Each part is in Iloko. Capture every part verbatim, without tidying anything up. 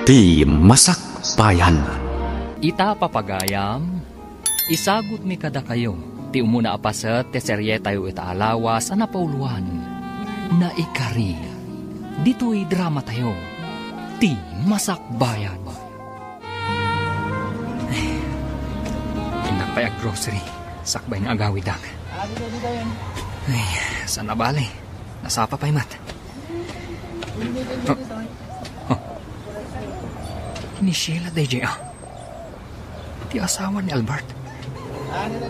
Ti Masakbayan. Ita, papagayam, isagutmi kadakayo ti umuna a paset ti serietayo ita a lawas a napauluan, Naikari. Ditoy dramatayo, Ti Masakbayan. Ay, innak pay ag-grocery, sakbay nga agawidak. Ay, saan a bale? Nasapa pay met. Oh. Oh. Ni Sheila daydiay, ah. Ti asawa ni Albert.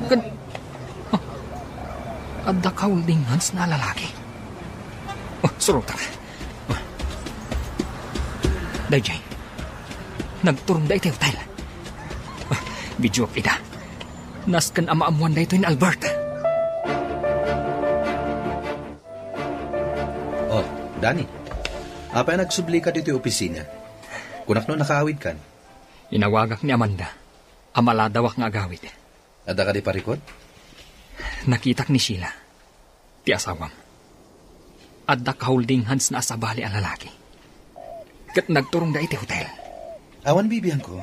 Ken, oh. Adda ka holding hands na lalaki. Oh, surotak. Oh. Daydiay. Nagturongda iti hotel. Oh, videoak ida. Nasken a maammoan daytoy ni Albert. Oh, Danny. Apay a nagsublika ditoy opisina? Kunak no nakaawidkan. Inawagak ni Amanda a maladawak nga agawid. Adda kadi parikut? Nakitak ni Sheila, ti asawam. Adda ka holding hands na a sabali a lalaki. Ket nagturongda iti hotel. Awan bibiangko.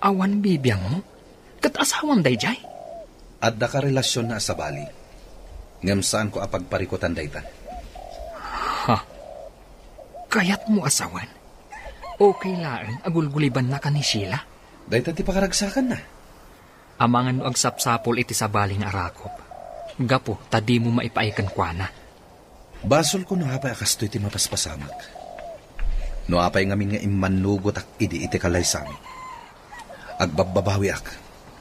Awan bibiangmo? Ket asawam daydiay? Adda ka relasionna a sabali. Ngem saanko a pagparikutan dayta. Ha? Kayatmo a sawen? Okay laeng a gulgulibannaka ni Sheila? Dayta ti pakaragsakanna. Amangan no agsapsapul iti sabali nga arakop, gapu ta dimo maipaay kenkuana. Basolko no apay a kastoy ti mapaspasamak. No apay ngamin nga immannugotak idi iti kalaysami, agbabbabawiak.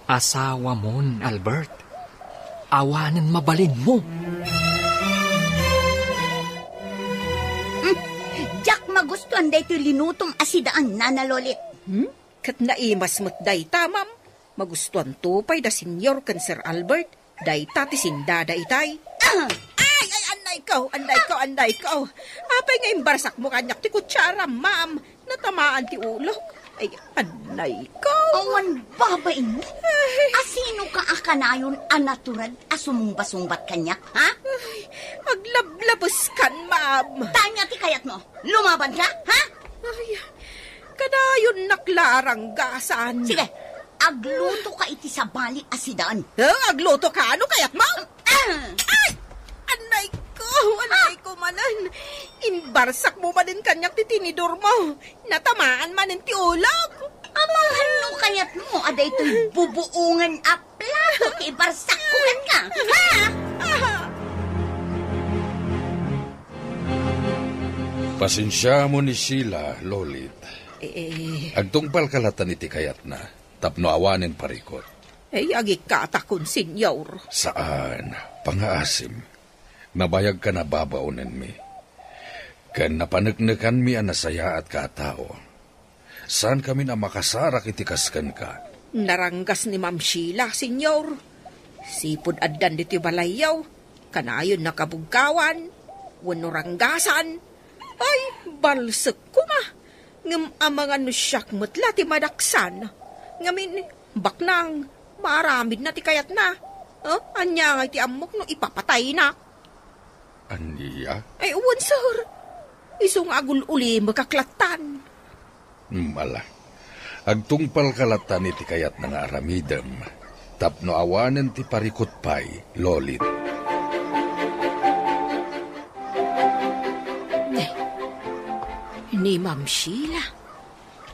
Asawamon, Albert. Awanen mabalinmo. Hmm, diak magustuan daytoy linutom a sidaan, Nana Lolit. Hmm? Ket naimas met dayta, ma'am. Magustuanto pay da Senyor ken Sir Albert. Dayta ti sindada itay. Ah! Ay, ay, annay ko, annay ko, annay ko. Apay nga imbarsakmo kaniak ti kutsara, ma'am? Natamaan ti ulok. Ay, annay ko. Awan babain mo? Ay. Asino ka a kanayon a natural a sumumbasumbat kaniak, ha? Ay, aglablabeskan, ma'am. Tania ti kayatmo? Lumaban ka, ha? Ay, kanayon nak la a ranggasan. Sige, agluto ka iti sabali a sidaan. Eh, agluto ka? Ano kayat mo? Ah! Ay! Annay ko, annay ko manen. Imbarsak mo manen kaniak ti tinidor mo. Natamaan manen ti ulok. Amangan no kayat mo a daytoy bubuongen a plato ti ibarsak ko kenka, ha? Pasensiamon ni Sheila, Lolit. Eh, eh. Agtungpalka latan iti kayatna, tapno awanen parikut. Eh, agikkatakon, Senyor. Saan, pangaasim. Nabayagkan a babaonenmi. Ken napaneknekanmi a nasayaatka a tao. Saankamin a makasarak iti kas kenka. Naranggas ni Ma'am Sheila, Senyor. Sipud addan ditoy balayyo, kanayon nakabugkawan, wenno ranggasan. Ay, balsek koma. Ngem amangan no siak met la ti madaksan. Ngamin, baknang, maaramidna ti kayatna. Eh, ania ngay ti ammok no ipapatayna? Ania? Ay, wen, sir. Isu nga agul-ulimekak lattan. Hmm, ala. Agtungpalka lattan iti kayatna nga aramidem, tapno awanen ti parikut pay, Lolit. Ni Ma'am Sheila,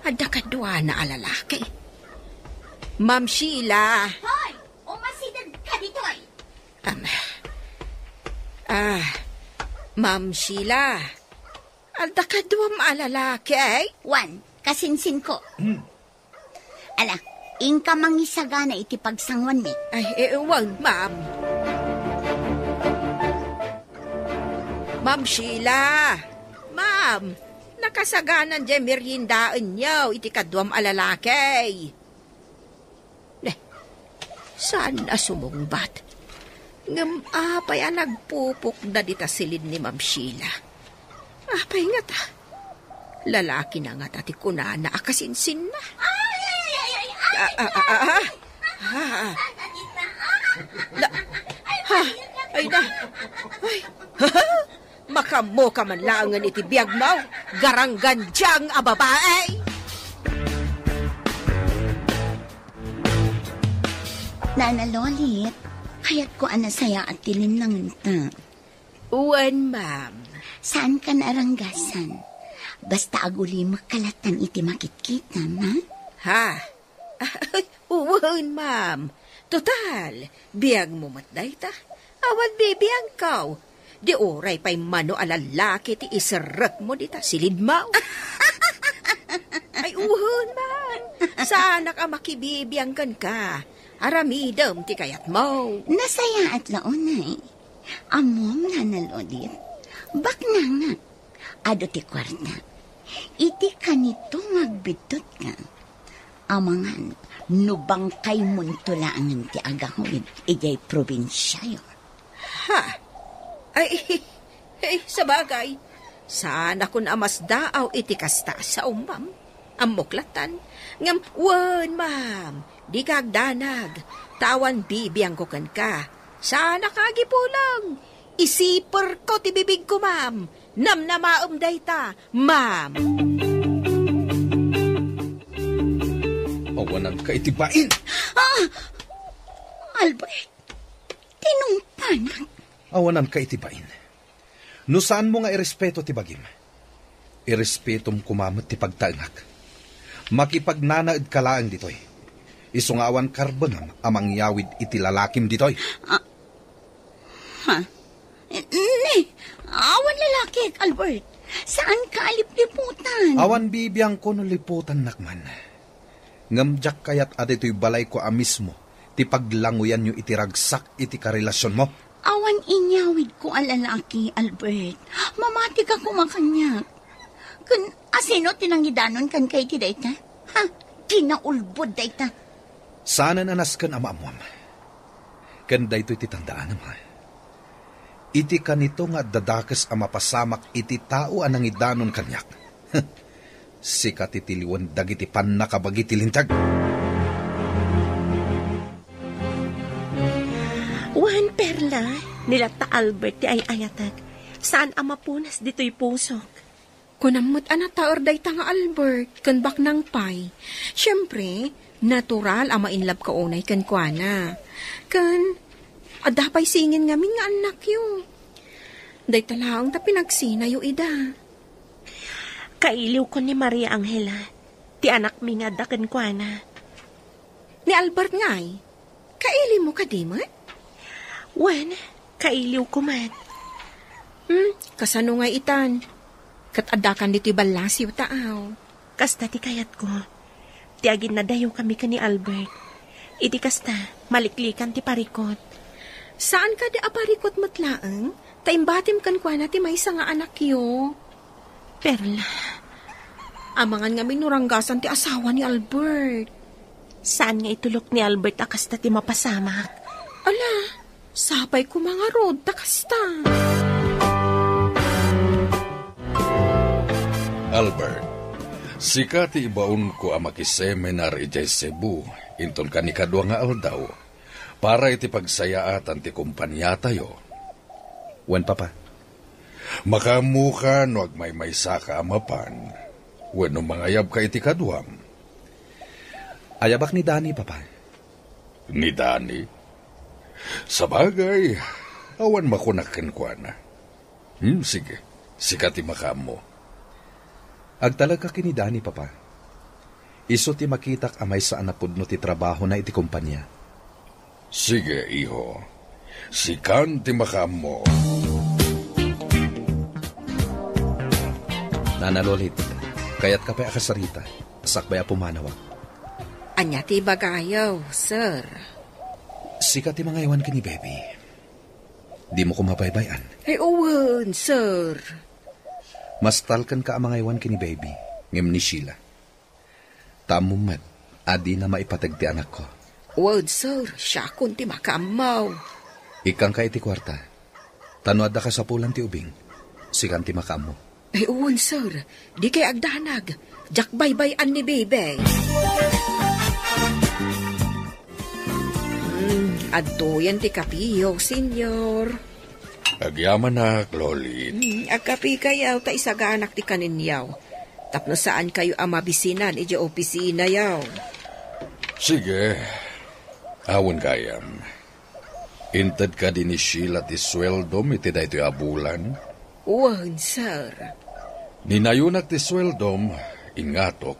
adda kaduana a lalaki. Ma'am Sheila. Hoy! Umasideg ka ditoy! Am, ah, Ma'am Sheila, adda kaduam a lalaki, eh? Wen, kasinsinko. Hmm. Ala, inka mangisagana iti pagsanguanmi. Ay, eh, wen, ma'am. Ma'am Sheila, ma'am, nakasaganan diay meriendaenyo iti kaduam a lalaki. Ne, saan a sumungbat? Ngem apay a nagpupukda dita silin ni Ma'am Sheila? Apay ngata? Lalakina ngata ti kunana a kasinsinna? Ay, ay, ay, ay, ay, Ah, ah, ah, ah, ah. Ah, ah. Na, ha, ay na. Ay. Makammo ka man laengen iti biagmo. Garanggandiang a babae! Nana Lolit, kayatko a nasayaat ti linnangenta. Wen, ma'am. Saanka a ranggasan. Basta agulimekka latta iti makitkitam, ha? Ha? Ay, wen, ma'am. Total, biagmo met dayta. Awan bibiangko. Di uray pay mano a lalaki ti iserrekmo dita silidmo. Ay, wen, ma'am. Saanak a makibibiang kenka. Aramidem ti kayatmo. Nasayaat la unay. Ammom, Nana Lolit, baknangak. Adu ti kuarta. Iti kanito nga agbidtotka, amangan no bangkaymonto laengen ti agawid idiay probinsiayo. Ha? Ay, ay, sabagay, saanakon a masdaaw iti kasta a sao, ma'am. Ammok lattan. Ngem, wen, ma'am, dika agdanag, ta awan bibiangko kenka. Saanaka agipulong. Isiperko ti bibigko, ma'am. Namnamaem dayta, ma'am. Awananka iti bain! Ah! Albert, tinungpanak. Awananka iti bain. No saanmo nga irespeto ti bagim, irespetom koma met ti pagtaengak. Makipagnanaedka laeng ditoy. Isu nga awan karbenam a mangyawid iti lalakim ditoy. Ah, ha? Ne, awan lalakik, Albert. Saanka a lipliputan. Awan bibiangko no liputannak man. Ngem diak kayat a ditoy balayko a mismo ti paglanguyanyo iti ragsak iti karelasionmo. Awan inyawidko a lalaki, Albert. Mamatika koma kaniak. Ken asino ti nangidanon kenka iti dayta? Ha? Kinaulbod dayta. Saanen a nasken a maammuam. Ken daytoy ti tandaanam, ha? Iti kanito nga adda dakes a mapasamak iti tao a nangidanon kaniak. Sika ti tiliwen dagiti pannakabagi ti linteg. Wen, Perla, ni latta Albert ti ay-ayatek. Saan a mapunas ditoy pusok. Kunam met a nataer dayta nga Albert ken baknang pay. Siempre, natural a ma-in love ka unay kenkuana. Ken, adda pay singin ngamin nga annakyo. Dayta laeng ta pinagsinayo ida. Kailiwko ni Maria Angela, ti anakmi nga adda kenkuana. Ni Albert ngay, kailimo kadi met? Wen, kailiwko met. Hmm, kasano ngay itan? Ket addakan ditoy ballasiw ta aw. Kasta ti kayatko. Ti aginnadayokami ken ni Albert. Iti kasta, maliklikan ti parikut. Saan kadi a parikut met laeng? Ta imbatim kenkuana ti maysa nga anakyo. Perla. Amangan ngamin no ranggasan ti asawa ni Albert. Saan nga itulok ni Albert a kasta ti mapasamak? Ala, sapay koma ngarud ta kasta. Albert, sika ti ibaonko a makiseminar idiay Cebu inton kanikadua nga aldaw para iti pagsayaatan ti kompaniatayo. Wen, Papa. Makaammoka no agmaymaysaka a mapan, wenno mangayabka iti kaduam. Ayabak ni Dani, Papa. Ni Dani? Sabagay, awan makunak kenkuana. Hmm, sige. Sika ti makaammo. Agtalekka ken ni Dani, Papa. Isu ti makitak a maysa a napudno ti trabahona iti kompania. Sige, iho. Sikan ti makaammo. Nana Lolit, kayatka pay a kasarita, sakbay a pumanawak. Ania ti ibagayo, sir? Sika ti mangaywan ken ni Baby. Dimo koma baybay-an. Ay, wen, sir. Mastalkenka a mangaywan ken ni Baby, ngem ni Sheila. Ta ammom met a dina maipateg ti anakko. Wen, sir, siakon ti makaammo. Ikkanka iti kuarta. Ta no adda kasapulan ti ubing, sikan ti makaammo. Ay, wen, sir. Dikay agdanag. Diak baybay-an ni Baby. Hmm, adtoyen ti kapiyo, senyor. Agyamanak, Lolit. Hmm, agkapekayo ta isaganak ti kaninyo. Tapno saankayo a mabisinan idiay opisinayo. Sige. Awan gayam. Inted kadi ni Sheila ti sueldom iti daytoy a bulan? Wen, sir. Ninayonak ti sueldom, ingatok,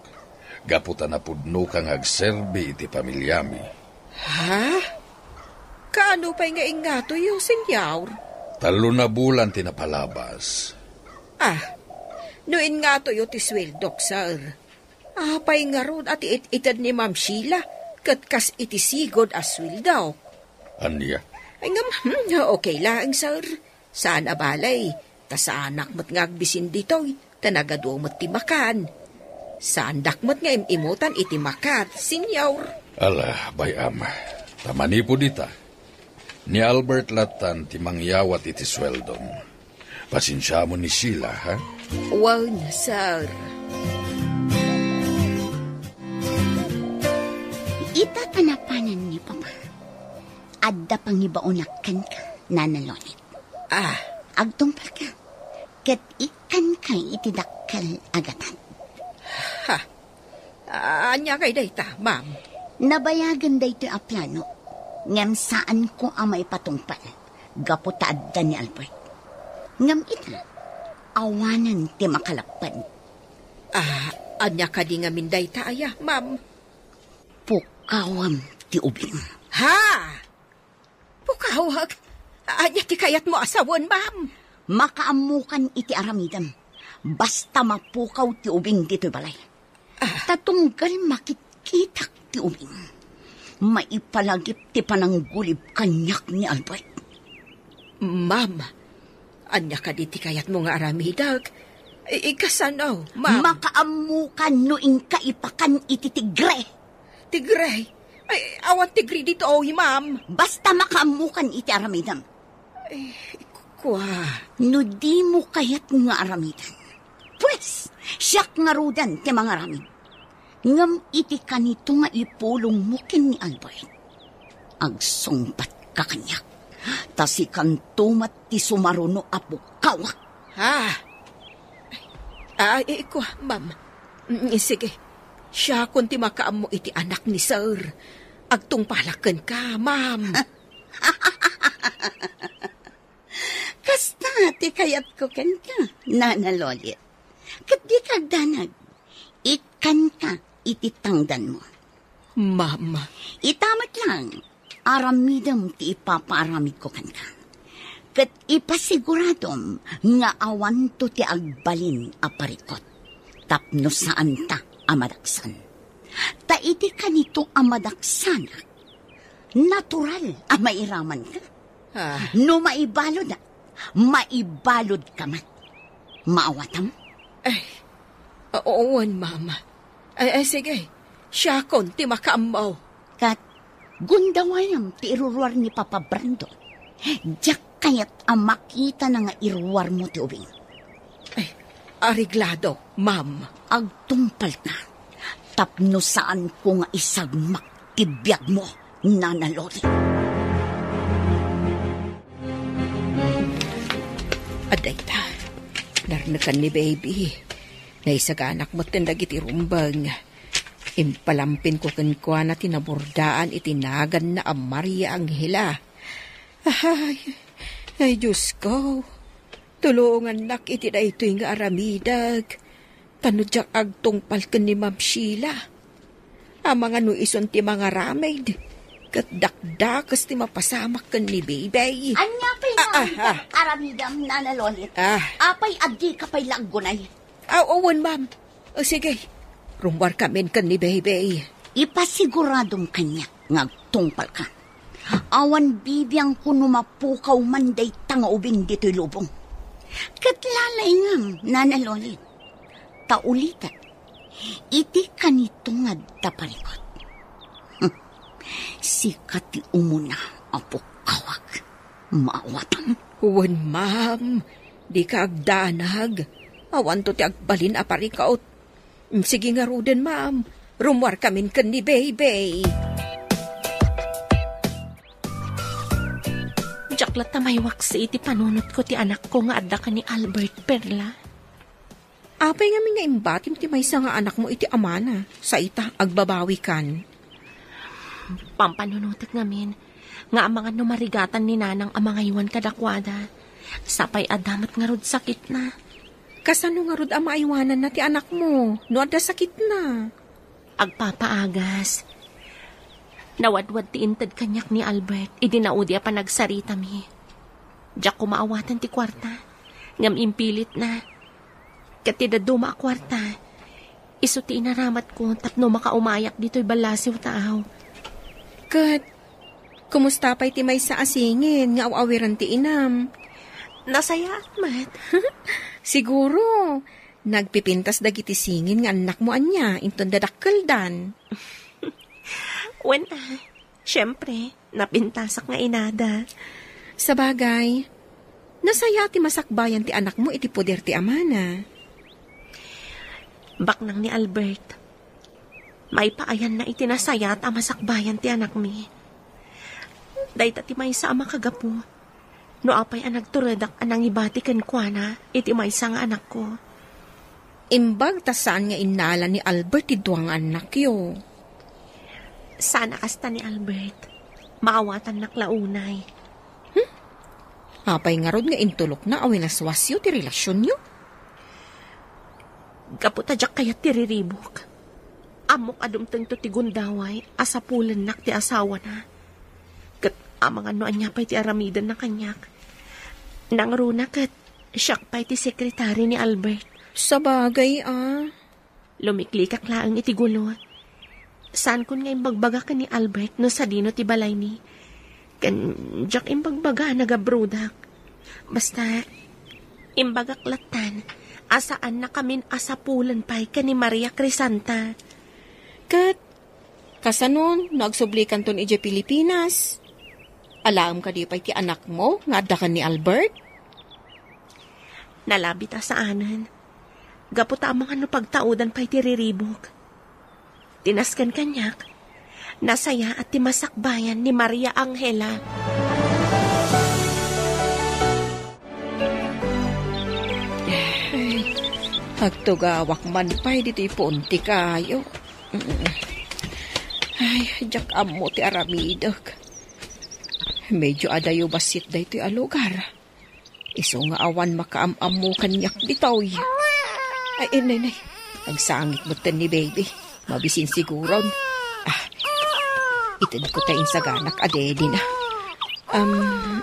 gapu ta napudnoka nga agserbi iti pamiliami. Ha? Kaano pay nga ingatoyo, Senyor? Tallo a bulan ti napalabas. Ah, no ingatoyo ti sueldok, sir, apay ngarud a ti it-ited ni Ma'am Sheila ket kas iti sigud a sueldok? Ania? Ay, ngem, hmm, okay laeng, sir. Saan a balay, ta saanak met nga agbisin ditoy, ta nagadu met ti makan. Saandak met nga im-imutan iti makat, Senyor. Ala, bay-am. Ta manipud ita, ni Albert latan ti mangyawat iti sueldom. Pasensiamon ni Sheila, ha? Wen, sir. Ita ta napanan ni Papa. Adda pangibaonak kenka, Nana Lolit. Ah. Agtungpalka, ket ikkanka iti dakkel a gatad. Ha? Ania kay dayta, ma'am? Nabayagen daytoy a plano, ngem saanko a maipatungpal, gapu ta adda ni Albert. Ngem ita, awanen ti makalapped. Ah, ania kadi ngamin dayta aya, ma'am? Pukawem ti ubing. Ha? Pukawek? Ania ti kayatmo a sawen, ma'am? Makaammokan iti aramidem. Basta mapukaw ti ubing ditoy balay. Ah. Ta tunggal makitkitak ti ubing, maipalagip ti pananggulib kaniak ni Albert. Ma'am, ania kadi ti kayatmo nga aramidek? I-, ikasano, ma'am? Makaammokan no inka ipakan iti tigre. Tigre? Ay, awan tigre ditoy, ma'am. Basta makaammokan iti aramidem. Eh, kua. No dimo kayat nga aramidan, pwes, siak ngaruden ti mangaramid. Ngem iti kanito nga ipulongmo ken ni Albert, agsungbatka kaniak, ta sikanto met ti sumaruno a pukawak. Ah. Ah, eh, kua, ma'am. Mm, sige. Siakon ti makaammo iti anak ni sir. Agtungpalak kenka, ma'am. Kasta ti kayatko kenka, Nana Lolit. Ket dika agdanag. Ikkanka iti tangdanmo. Ma'am. Ita met lang, aramidem ti ipapaaramidko kenka. Ket ipasiguradom nga awanto ti agbalin a parikut tapno saanta a madaksan. Ta iti kanito a madaksanak, natural a mairamanka. Ah. No maibalud, maibaludka met. Maawatam? Ay, wen, ma'am. Ay, ay, sige. Siakon ti makaammo. Ket gundawayam ti iruruar ni Papa Brando. Diak kayat a makitana nga iruarmo ti ubing. Ay, areglado, ma'am. Agtungpalka tapno saanko nga isagmak ti biagmo, Nana Loli. Adda ita, narnekan ni Baby. Naisaganak metten dagiti rumbeng. Impalampinko kenkuana ti naburdaan iti naganna a Maria Angela. Ay, ay, Diosko, tulongannak iti daytoy nga aramidek. Ta no diak agtungpal ken ni Ma'am Sheila, amangan no isun ti mangaramid, ket dakdakes ti mapasamak ken ni Baby. Ania pay nga aramidem, Nana Lolit? Ah. Apay a dika pay la aggunay? Aw, wen, ma'am. O, sige. Rummuarkamin ken ni Baby. Ipasiguradom kaniak nga agtungpalka. Awan bibiangko no mapukaw man dayta nga ubing ditoy lubong. Ket lalaingam, Nana Lolit. Ta ulitek, iti kanito nga adda parikut, sika ti umuna a pukkawak. Maawatam? Wen, ma'am. Dika agdanag. Awanto ti agbalin a parikut. Sige ngaruden, ma'am. Rummuarkamin ken ni Baby. Diak Latta maywaksi iti panunotko ti anakko nga adda ken ni Albert, Perla. Apay ngamin nga imbatim ti maysa nga anakmo iti amana? Sa ita, agbabawikan. Pampanunotek ngamin nga amangan no marigatan ni Nanang a mangaywan kadakuada. Sapay adda met ngarud sakitna. Kasano ngarud a maaywananna ti anakmo no adda sakitna? Agpapaagas. Nawadwad ti inted kaniak ni Albert idi naudi a panagsaritami. Diak koma awaten ti kuarta, ngem impilitna. Ket ti dadduma a kuarta, isu ti inaramatko tapno makaumayak ditoy ballasiw taaw. Ket, kumusta pay ti maysa a singin nga aw-awiren ti inam? Nasayaat met. Siguro, nagpipintas dagiti singin nga annakmo ania inton dadakkeldan. Wen, ah, siempre, napintasak nga inada. Sabagay, nasaya ti masakbayan ti anakmo iti poder ti amana. Baknang ni Albert, maipaayanna iti nasayaat a masakbayan ti anakmi. Dayta ti maysa a makagapu no apay a nagturedak a nangibati kenkuana iti maysa nga anakko. Imbag ta saan nga innala ni Albert ti dua nga annakyo. Saan a kasta ni Albert. Maawatannak la unay. Hmm? Apay ngarud nga intulokna a winaswasyo ti relasionyo? Gapu ta diak kayat ti riribuk. Ammok a dumtengto ti gundaway a sapulennak ti asawana. Ket amangan no ania pay ti aramidenna kaniak. Nangruna ket siak pay ti sekretari ni Albert. Sabagay, ah. Lumiklikak laeng iti gulo. Saankon nga imbagbaga ken ni Albert no sadino ti balaymi. Ken diak imbagbaga a nagabrodak. Basta, imbagak lattan a saannakamin a sapulen pay ken ni Maria Crisanta. Ket, kasano no agsublikanton idiay Pilipinas? Alaem kadi pay ti anakmo nga adda ken ni Albert? Nalabit a saanen. Gapu ta amangan no pagtaudan pay ti riribuk. Ti nasken kaniak, nasayaat ti masakbayan ni Maria Angela. Ay, agtugawak man pay ditoy puon ti kayo. Ay, diak ammo ti aramidek. Medyo adayo bassit daytoy a lugar. Isu nga awan makaam-ammo kaniak ditoy. Ay, inay, nay. Agsangit metten ni baby. Mabisin siguron. Ah, itedko ta insaganak a daddy na. Um,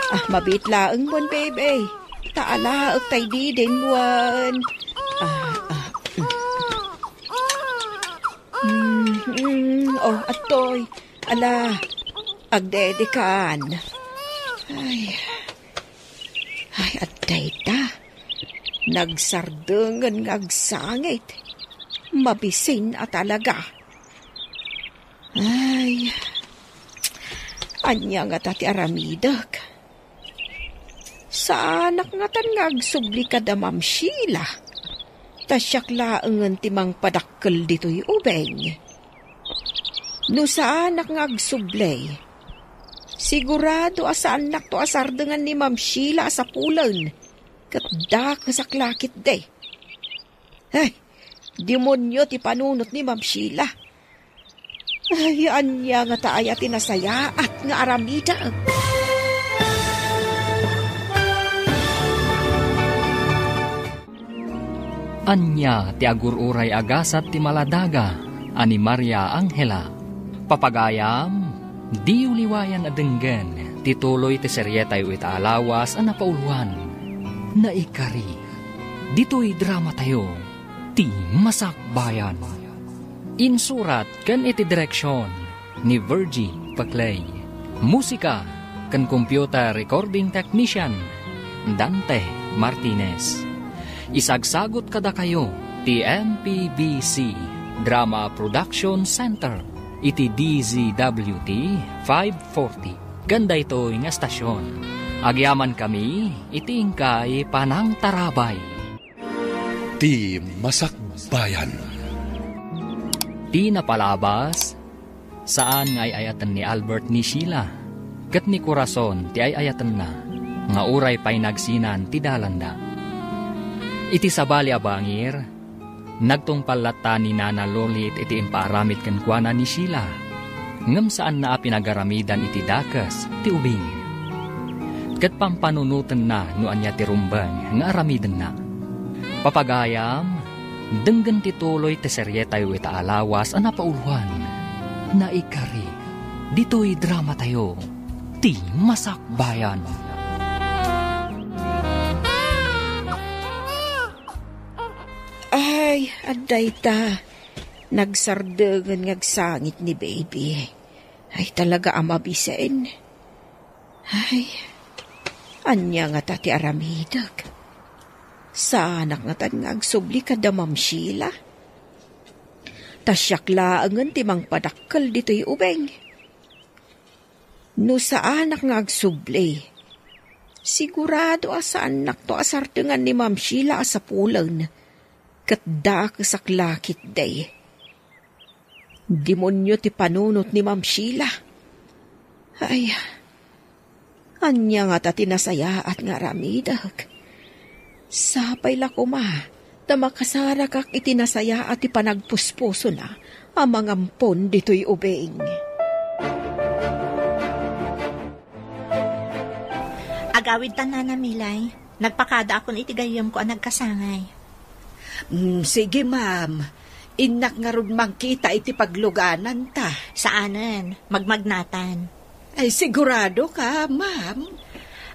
ah, mabiit laeng mon, baby. Ta alaek tay didin wen. Ah, ah, mm. Mm, mm, oh, atoy. Ala, agdedikan. Ay. Ay, adda ita. Nagsardengen nga agsangit. Mabisin a talaga. Ay. Ania ngata ti aramidek? Saanak ngatan nga agsubli kada Ma'am Sheila. Ta siak laengen ti mangpadakkel ditoy ubing. No saanak nga agsubli, sigurado a saannakto a sardengan ni Ma'am Sheila a sapulen, ket dakesak la ketdi. Ay, demonio ti panunot ni Ma'am Sheila. Ay, ania ngata aya ti nasayaat nga aramidek? Ania ti agur-uray a gasat ti maladaga a ni Maria Angela? Papagayam, diyo liwayan a denggen ti tuloy ti serietayo ita a lawas a napauluan, Naikari, ditoy dramatayo. Ti Masakbayan. Insurat ken iti direksion ni Virgie Paclay. Musika ken computer recording technician, Dante Martinez. Isagsagut kadakayo ti M P B C Drama Production Center iti D Z W T five forty. Ken daytoy nga estasion, agyamankami iti inkay panangtarabay. Ti Masakbayan. Ti napalabas, saan nga ay-ayaten ni Albert ni Sheila. Ket ni Corazon ti ay-ayatenna nga uray pay nagsinan ti dalanda. Iti sabali a bangir, nagtungpal latta ni Nana Lolit iti impaaramid kenkuana ni Sheila, ngem saanna a pinagaramidan iti dakes ti ubing. Ket pampanunotenna no ania ti rumbeng nga aramidenna. Papagayam, denggen ti tuloy ti serietayo ita a lawas a napauloan, Naikari, ditoy dramatayo, ti Masakbayan. Ay, adda ita. Nagsardengen nga agsangit ni baby. Ay, talaga a mabisen. Ay, ania ngata ti aramidek? Saanak ngatan nga agsubli kada Ma'am Sheila? Ta siak laengen ti mangpadakkel ditoy ubing. No saanak nga agsubli, sigurado a saannakto a sardengan ni Ma'am Sheila a sapulen, ket dakesak la ketdi. Demonio ti panunot ni Ma'am Sheila. Ay, ania ngata ti nasayaat nga aramidek? Sapay la koma ta makasarakak iti nasayaat ti panagpuspusona a mangampon ditoy ubing. Agawidtan, Nana Milay. Nagpakadaakon iti gayyemko a nagkasangay. Mm, sige, ma'am. Innak ngarud mangkita iti paglugananta. Saanen, magmagnatan. Ay, sigurado ka, ma'am?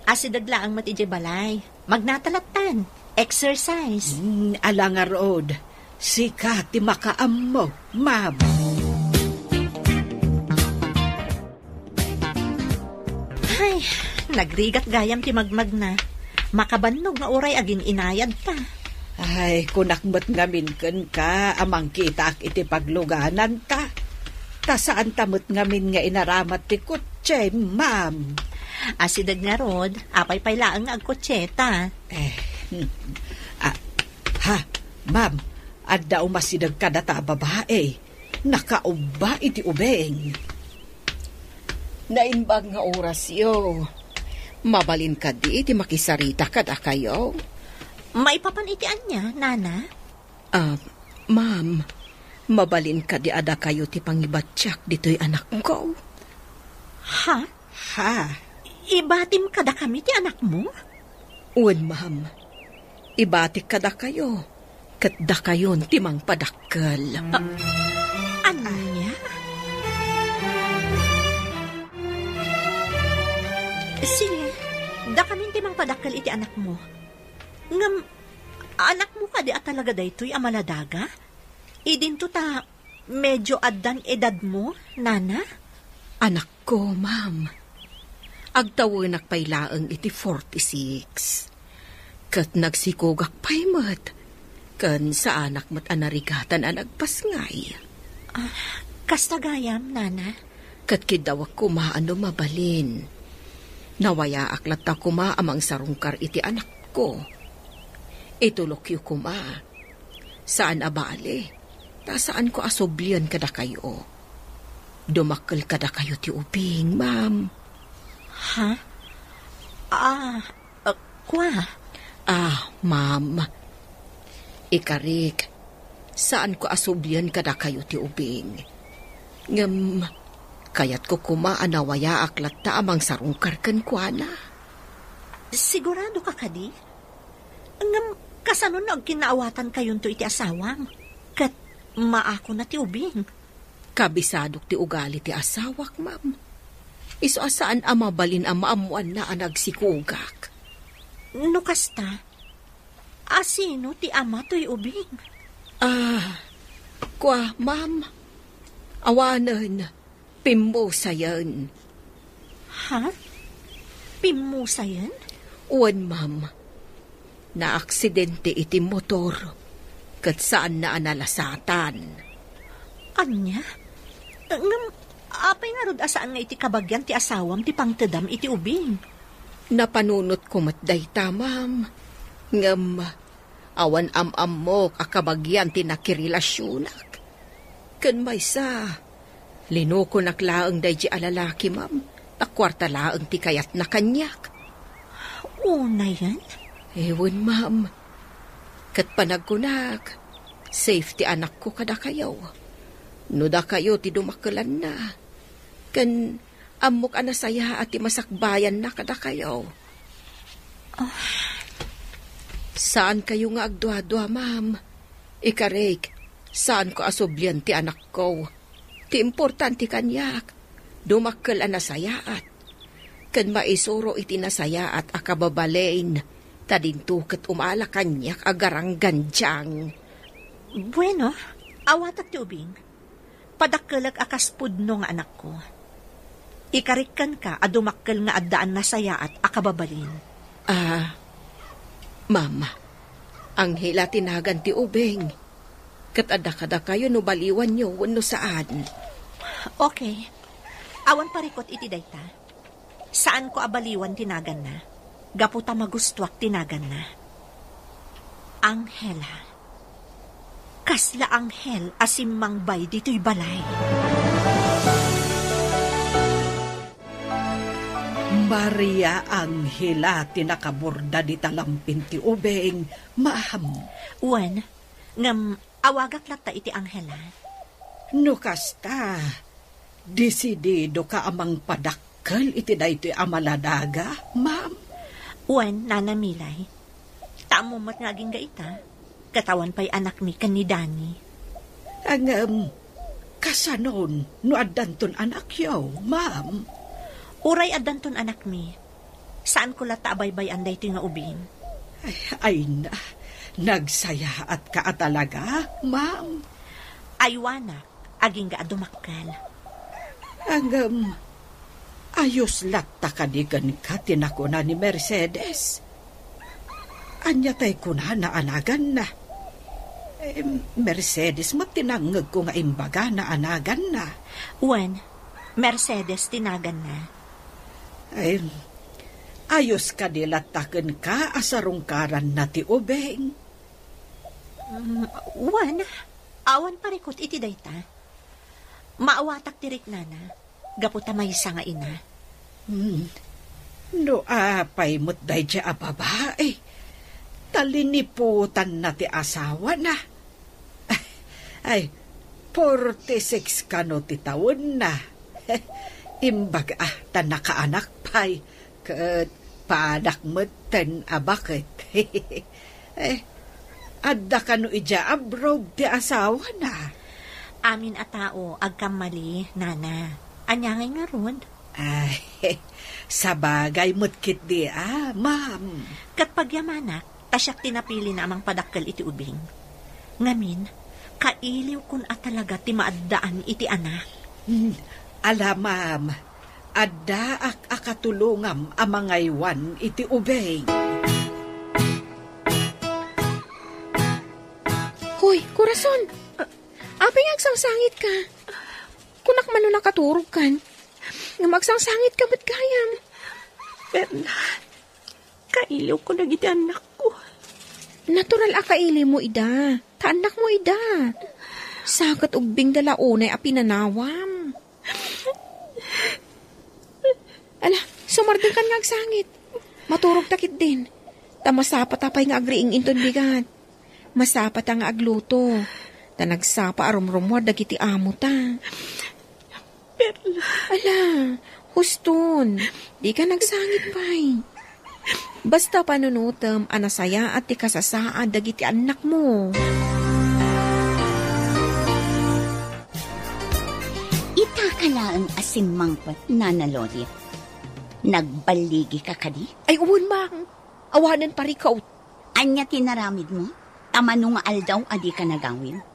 Asideg laeng met idiay balay. Magnata lattan. Exercise. Mm, ala ngarud. Sika ti makaammo, ma'am. Ay, nagrigat gayam ti magmagna. Makabannog nga uray agin-inayadta. Ay, kunak met ngamin kenka a mangkitaak iti paglugananta. Ta saanta met ngamin nga inaramat ti kotse, ma'am. Asideg ngarud, apay pay laeng nga agkotseta. Eh, hmm. Ah, ha, ma'am, adda umasideg kadata a babae. Nakaubba iti ubing. Naimbag nga orasyo. Mabalin kadi ti makisarita kadakayo? Maipapan iti ania, Nana? Ah, ma'am, mabalin kadi a dakayo ti pangibatiak ditoy anakko? Ha? Ha? Ibatim kadakami ti anakmo? Wen, ma'am. Ibatik kadakayo, ket dakayon ti mangpadakkel. A-, ania? Sige, dakamin ti mangpadakkel iti anakmo. Ngem, anakmo kadi a talaga daytoy a maladaga? Idinto ta medio addan edadmo, Nana? Anakko, ma'am. Agtawenak pay laeng iti forty-six. Ket nagsikogak pay met. Ken saanak met a narigatan a nagpasngay. Ah, kasta gayam, Nana? Ket kiddawek koma a no mabalin. Nawayaak latta koma a mangsarungkar iti anakko. Itulokyo koma. Saan a bale, ta saanko a sublian kadakayo. Dumakkel kadakayo ti ubing, ma'am. Ha? Ah, ah, kua? Ah, ma'am. Ikarik, saanko a sublian kadakayo ti ubing. Ngem, kayatko koma a nawayaak latta a mangsarungkar kenkuana. Sigurado ka kadi? Ngem kasano no agkinnaawatankayonto iti asawam? Ket maakona ti ubing. Kabisadok ti ugali ti asawak, ma'am. Isu a saan a mabalin a maammoanna a nagsikogak. No kasta, asino ti ama toy ubing? Ah, kua, ma'am. Awanen. Pimmusayen. Ha? Pimmusayen? Wen, ma'am. Naaksidente iti motor, ket saanna a nalasatan. Ania? Ngem, apay ngarud a saan nga iti kabagian ti asawam ti pangtedam iti ubing? Napanunotko met dayta, ma'am. Ngem, awan am-ammok a kabagian ti nakirelasionak. Ken maysa, linukonak laeng daydi a lalaki, ma'am. Ta kuarta laeng ti kayatna kaniak. Unayen? Ewan, ma'am. Ket panagkunak, safe ti anakko kadakayo. No dakayo ti dumakkelanna, ken ammok a nasayaat ti masakbayanna kadakayo. Ah. Saankayo nga agduadua, ma'am. Ikarik, saanko a sublian ti anakko. Ti importante kaniak, dumakkel a nasayaat. Ken maisuro iti nasayaat a kababalin, ta dinto ket umala kaniak a garanggandiang. Bueno, awatak ti ubing. Padakkelek a kas pudno nga anakko. Ikarik kenka a dumakkel nga addaan nasayaat a kababalin. Ah, ma'am, Angela ti nagan ti ubing. Ket adda kadakayo no baliwanyo wenno saan. Okay. Awan parikut iti dayta. Saanko a baliwan ti naganna. Gapu ta magustuak ti naganna. Angela. Kasla anghel a simmangbay ditoy balay. Maria Angela ti nakaborda dita lampin ti ubing, ma'am. Wen, ngem awagak latta iti anghela. No kasta, desididoka a mangpadakkel iti daytoy a maladaga, ma'am? Wen, Nana Milay. Ta ammom met nga agingga ita, ket awan pay anakmi ken ni Dani. Ngem, kasanon no addanton anakyo, ma'am? Uray addanton anakmi, saanko latta a baybay-an daytoy nga ubing. Ay, ay na, nagsayaatka a talaga, ma'am? Aywanak, agingga a dumakkel. Ngem, ayos latta kadi kenka ti nakuna ni Mercedes? Ania tay kunana a naganna? Em, Mercedes met ti nangngegko nga imbagana a naganna. Wen, Mercedes ti naganna. Em, ayos kadi latta kenka a sarungkaranna ti ubing? Mm, wen, awan parikut iti dayta. Maawatak ti riknana, gapu ta maysa nga ina. Hmm. No apay met daydiay a babai, ta liniputanna ti asawana. Ay, forty-six kano ti tawenna. Imbag a ta nakaanak pay, ket padak metten a baket. Eh, adda kano idiay abroad ti asawana? Amin a tao agkammali, Nana. Ania ngay ngarud? Ay, sabagay met ketdi a, ma'am. Ket pagyamanak, ta siak ti napilina a mangpadakkel iti ubing. Ngamin, kailiwkon a talaga ti maaddaan iti anak. Hmm, ala, ma'am, addaak a katulongam a mangaywan iti ubing. Hoy, Corazon! Apay nga agsangsangitka? Kunak man no nakaturogkan. Ngem agsangsangitka met gayam. Perla, kailiwko dagiti annakko. Natural a kailiwmo ida. Ta annakmo ida. Sa ket ubbingda la unay a pinanawam. Ala, sumardengkan nga agsangit. Maturogta ketdin. Ta masapata pay nga agriing inton bigat. Masapata nga agluto. Ta nagsapa a rumrumuar dagiti amota. Perla. Ala, huston. Dika nagsangit pay. Basta panunotem a nasayaat ti kasasaad dagiti annakmo. Itaka laeng a simmangpet, Nana Lolit. Nagballigika kadi? Ay, wen, ma'am. Awanen parikut. Ania ti inaramidmo? Ta mano nga aldaw a dika nagawid?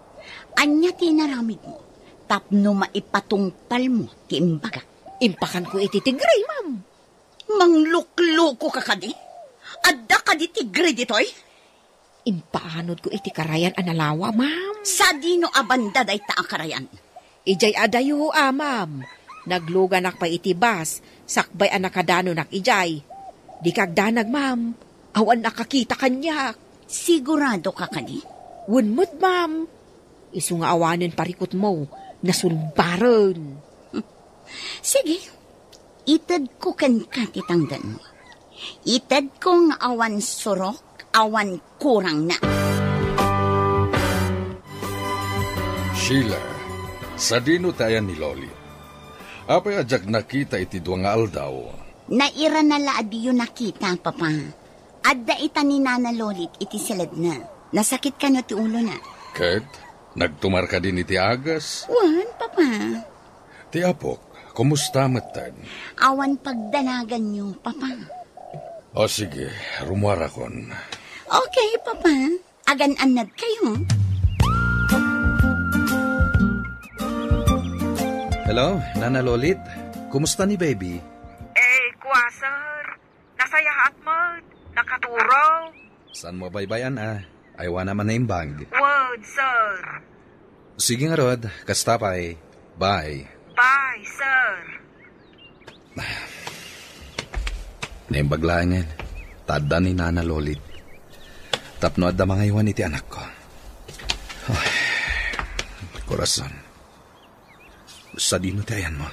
Ania ti inaramidmo tapno maipatungpalmo ti imbagak? Impakanko iti tigre, ma'am. Mangluklokoka kadi? Adda kadi tigre ditoy? Impaanodko iti karayan a nalawa, ma'am. Sadino a banda dayta a karayan? Idiay adayo a, ma'am. Nagluganak pay iti bus, sakbay a nakadanonak idiay. Dika agdanag, ma'am. Awan nakakita kaniak. Siguradoka kadi? Wen met, ma'am. Isu nga awanen parikutmo, nasulbaren. Sige, Itedko kenka ti tangdanmo. Itedko nga awan surok, awan kurangna. Sheila, sadino ti ayan ni Lolit? Apay a diak nakita iti dua nga aldaw? Nairana la a diyo nakita, Papa. Adda ita ni Nana Lolit iti siledna. Nasakit kano ti ulona. Ket nagtumar kadin iti agas? Wen, Papa. Ti apok, kumusta metten? Awan pagdanaganyo, Papa. O sige, rumuarakon. Okay, Papa. Agan-annad kayo. Hello, Nana Lolit. Kumusta ni baby? Eh, kua, sir. Nasayaat met. Nakaturog. Saan mo baybay-an a? Aywana man naimbag. Word, sir. Sige ngarud, kasta pay. Bye. Bye, sir. Naimbag laengen, ta adda ni Nana Lolit. Tapno adda mangaywan iti anakko. Ay, korason. Sadino ti ayanmo?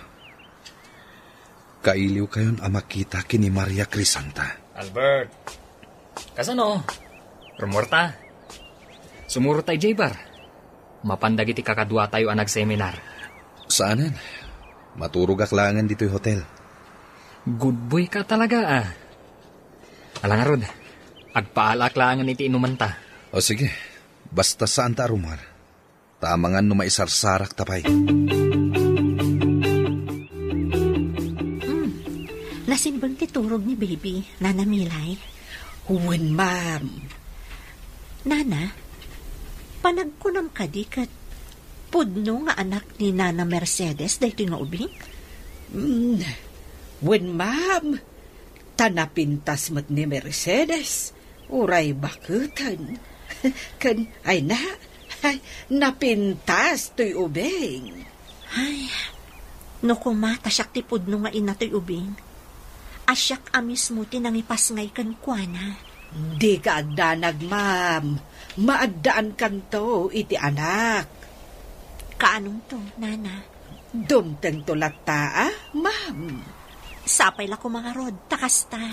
Kailiwkayon a makita ken ni Maria Crisanta. Albert, kasano? Rumuarta. Sumurot ta idiay bar. Mapan dagiti kakaduatayo a nagseminar. Saanen. Maturogak laengen ditoy hotel. Good boy ka talaga, ah. Ala ngarud, agpaalaak laengen iti inumanta. O sige, basta saanta a rumuar. Ta amangan no maisarsarakta pay. Hmm. Nasimbeng ti turog ni baby, Nana Milay. Wen, ma'am. Nana, panagkunam kadi ket pudno nga anak ni Nana Mercedes daytoy nga ubing? Hmm. Wen, ma'am. Ta napintas met ni Mercedes, uray baketen. Ken, ay na, ay, napintas toy ubing. Ay, no koma ta siak ti pudno nga ina toy ubing, a siak a mismo ti nangipasngay kenkuana. Dika agdanag, ma'am. Maaddaankanto iti anak. Kaanonto, Nana? Dumtengto latta, a, ma'am. Sapay la koma ngarud, ta kasta.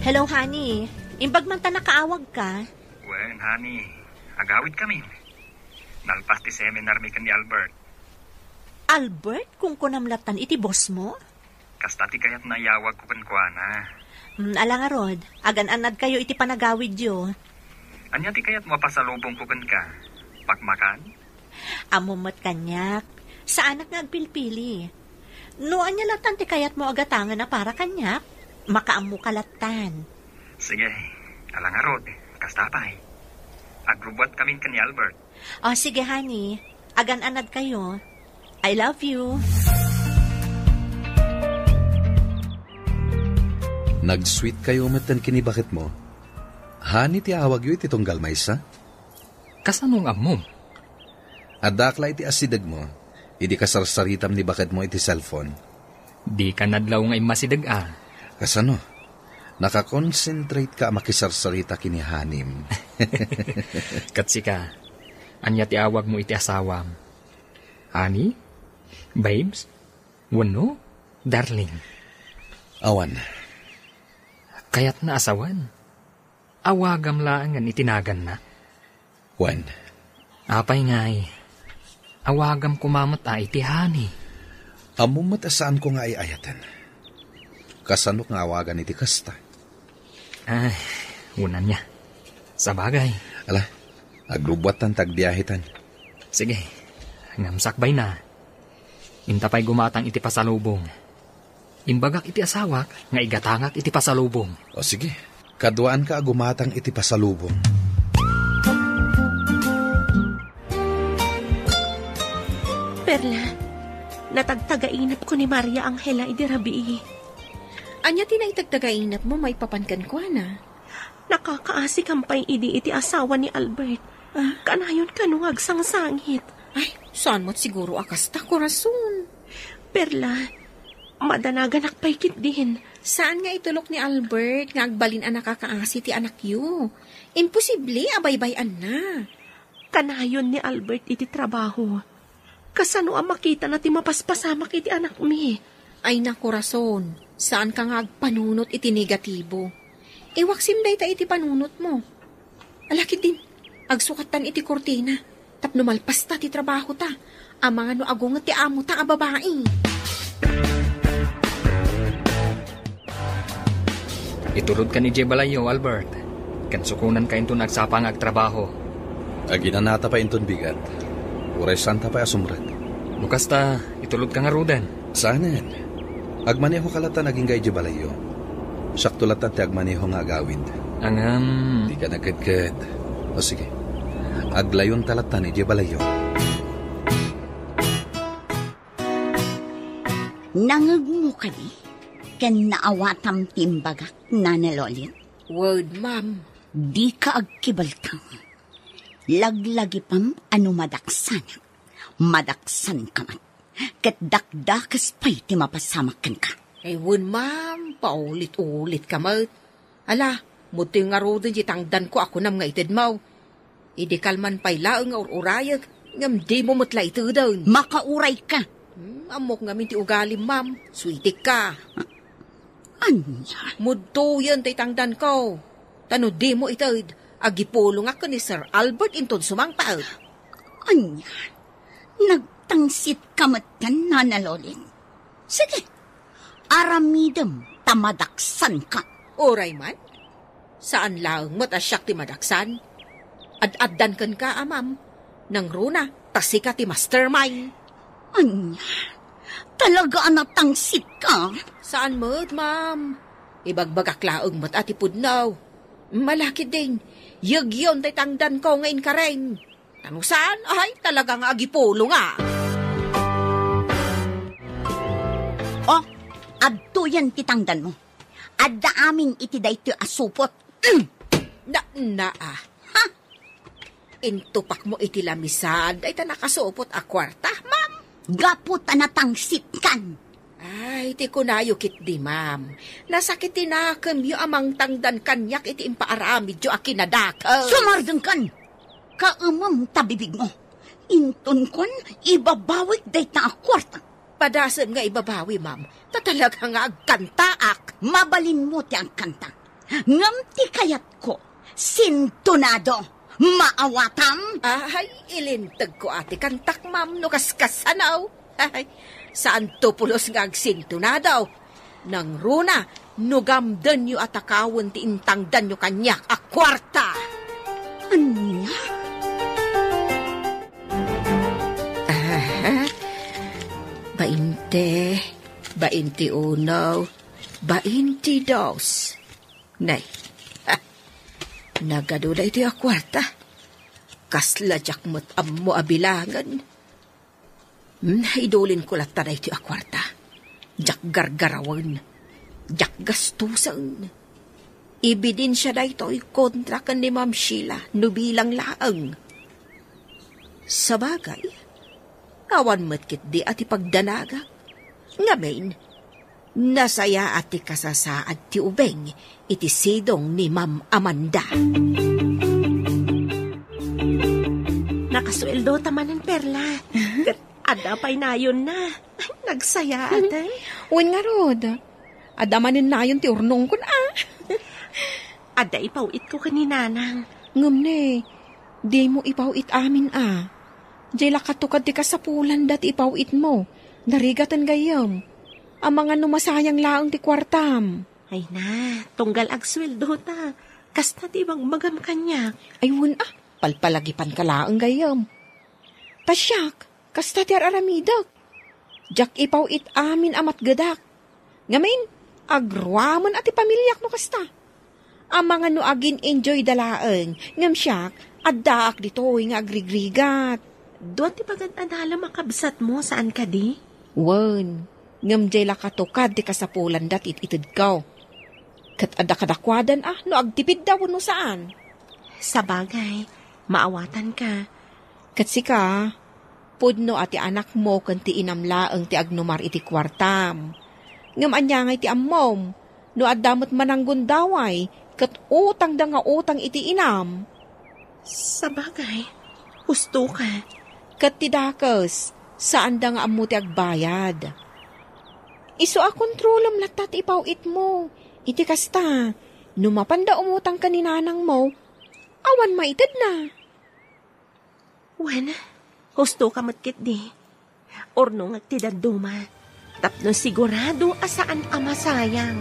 Hello, honey. Imbag man ta nakaawagka. Wen, honey. Agawidkamin. Nalpas ti seminarmi ken ni Albert. Albert, kunkunam lattan iti bossmo? Kasta ti kayatna a iyawagko kenkuana. Hmm, ala ngarud, agan-annadkayo iti panagawidyo. Ania ti kayatmo a pasalubongko kenka? Pakmakan? Ammom met kaniak, saanak nga agpilpili. No ania lattan ti kayatmo a gatangen a para kaniak, makaammoka lattan. Sige, ala ngarud, kasta pay. Agrubbuatkamin ken ni Albert. O, sige, honey. Agan-annadkayo. I love you. Nag-sweet kayo metten ken ni baketmo. Honey ti awagyo iti tunggal maysa? Kasano nga ammom? Addaak la iti asidegmo, idi kasarsaritam ni baketmo iti cellphone. Dika nadlaw nga immasideg a. Kasano? Nakakonsentrate ka a makisarsarita ken ni honey-m. Ket sika, ania ti awagmo iti asawam? Honey? Babes? Wenno darling? Awan. Kayatna a sawen. Awagam laengen iti naganna. Wen. Apay ngay, awagam koma met a iti honey. Ammom met a saanko nga ay-ayaten. Kasano nga awagan iti kasta? Ay, wen ania. Sabagay. Ala, agrubbuattan ta agbiahetan. Sige, ngem sakbayna. Inta pay gumatang iti pasalubong. Imbagak iti asawak nga igatangak iti pasalubong. O sige, kaduaanka a gumatang iti pasalubong. Perla, natagtagainepko ni Maria Angela idi rabii. Ania ti naitagtagainepmo maipapan kenkuana? Nakakaasikam pay idi iti asawa ni Albert. Ah? Kanayon kano nga agsangsangit. Ay, saan met siguro a kasta, korason. Perla, madanaganak pay ketdin. Saan nga itulok ni Albert nga agbalin a nakakaasi ti anakyo? Imposible a baybay-anna. Kanayon ni Albert iti trabaho. Kasano a makitana ti mapaspasamak iti anakmi? Ay, nakorason, saanka nga agpanunot iti negatibo. Iwaksim dayta iti panunotmo. Ala ketdin, agsukattan iti kurtina tapno malpasta ti trabahota. Amangan no agunget ti amota a babai. Itulodkan idiay balayyo, Albert. Ken sukonanka inton agsapa nga agtrabaho. Aginanata pay inton bigat. Uray saanta pay a sumrek. No kasta, itulodka ngaruden. Saanen. Agmanehoka lattan agingga idiay balayyo. Siakto lattan ti agmaneho nga agawid. Ngem. Dika nagkedked. O sige. Aglayonta lattan idiay balayyo. Nangngegmo kadi ken naawatam ti imbagak, Nana Lolit? Wen, ma'am. Dika agkibaltang. Laglagipam a no madaksanak, madaksanka met. Ket dakdakes pay ti mapasamak kenka. Ay, wen, ma'am, paulit-ulitka met. Ala, mudtoy ngaruden ti tangdanko a kunam nga itedmo. Idi kalman pay laeng nga ur-urayek, ngem dimo met la iteden. Makaurayka. Hmm, ammok ngamin ti ugalim, ma'am. Suitikka. Ania? Mudtoyen tay tangdanko. Ta no dimo ited, agipulongak ken ni Sir Albert inton sumangpet. Ania? Nagtangsitka metten, Nana Lolit? Sige, aramidem ta madaksanka. Uray man, saan laeng met a siak ti madaksan. Ad-addan kenka, a, ma'am. Nangruna, ta sika ti mastermind. Ania? Talaga a natangsitka? Saan met, ma'am. Ibagbagak laeng met a ti pudno. Ala ketdin, yegyon tay tangdanko nga inkarem. Ta no saan, ay, talaga nga agipulongak. Oh, adtoyen ti tangdanmo. Adda amin iti daytoy a supot. Mm. Na, na, ah. Ha? Intupakmo iti lamisan dayta nakasupot a kuarta, ma'am. Gapu ta natangsitkan. Ay, ti kunayo ketdi, ma'am. Nasakit ti nakemyo a mangtangdan kaniak iti impaaramidyo a kinadakes. Sumardengkan! Kaemem ta bibigmo. Intonkon, ibabawik dayta a kuarta. Padasem nga ibabawi, ma'am. Ta talaga nga agkantaak. Mabalinmo ti agkanta. Ngem ti kayatko, sintonado. Maawatam? Ay, ilintegko a ti kantak, ma'am, no kaskasano. Ay, saanto pulos nga agsintonado. Nangruna, no gamdenyo a takawen ti intangdanyo kaniak a kuarta. Ania? Aha. Bainte, bainte uno, bainte dos. Nay, ha, nagadu daytoy a kuarta. Kasla diak met ammo a bilangen. Hmm, idulinko latta daytoy a kuarta. Diak gargarawen. Diak gastusen. Ebidensya daytoy kontra ken ni Ma'am Sheila no bilang laeng. Sabagay, awan met ketdi a ti pagdanagak. Ngamin, nasayaat ti kasasaad ti ubing iti sidong ni Ma'am Amanda. Nakasueldo ta manen, Perla. Ket adda pay nayonna. Nagsayaat, eh. Wen ngarud, adda manen nayon ti urnongkon, a. Adda ipaw-itko ken ni Nanang. Ngem ne, dimo ipaw-it amin, a. Diay la katukad ti kasapulanda ti ipaw-itmo. Narigaten gayyem. Amangan no masayang laeng ti kuartam. Ay na, tunggal agsueldo ta. Kasta ti ibagbagam kaniak. Ay, wen a, palpalagipanka laeng gayyem. Ta siak, kasta ti ar-aramidek. Diak ipaw-it amin a matgedak. Ngamin, agruamen a ti pamiliak no kasta. Amangan no agin-enjoyda laeng, ngem siak, addaak ditoy nga agrigrigat. Dua ti pagad-adalem a kabsatmo, saan kadi? Wen, ngem diay la katukad ti kasapulanda ti it-itedko. Ket adda kadakuadan a no agtipidda wenno saan. Sabagay, maawatanka. Ket sika, pudno a ti anakmo ken ti inam laeng ti agnumar iti kuartam. Ngem ania ngay ti ammom, no adda met mananggundaway ket utangda nga utang iti inam? Sabagay, husto ka. Ket ti dakes, Saanda nga ammo ti agbayad. Isu a kontrolem latta ti ipaw-itmo. Iti kasta, no mapanda umutang ken ni nanangmo, awan maitedna. Wen, husto ka met ketdi. Urnongek ti dadduma, tapno sigurado a saan a masayang.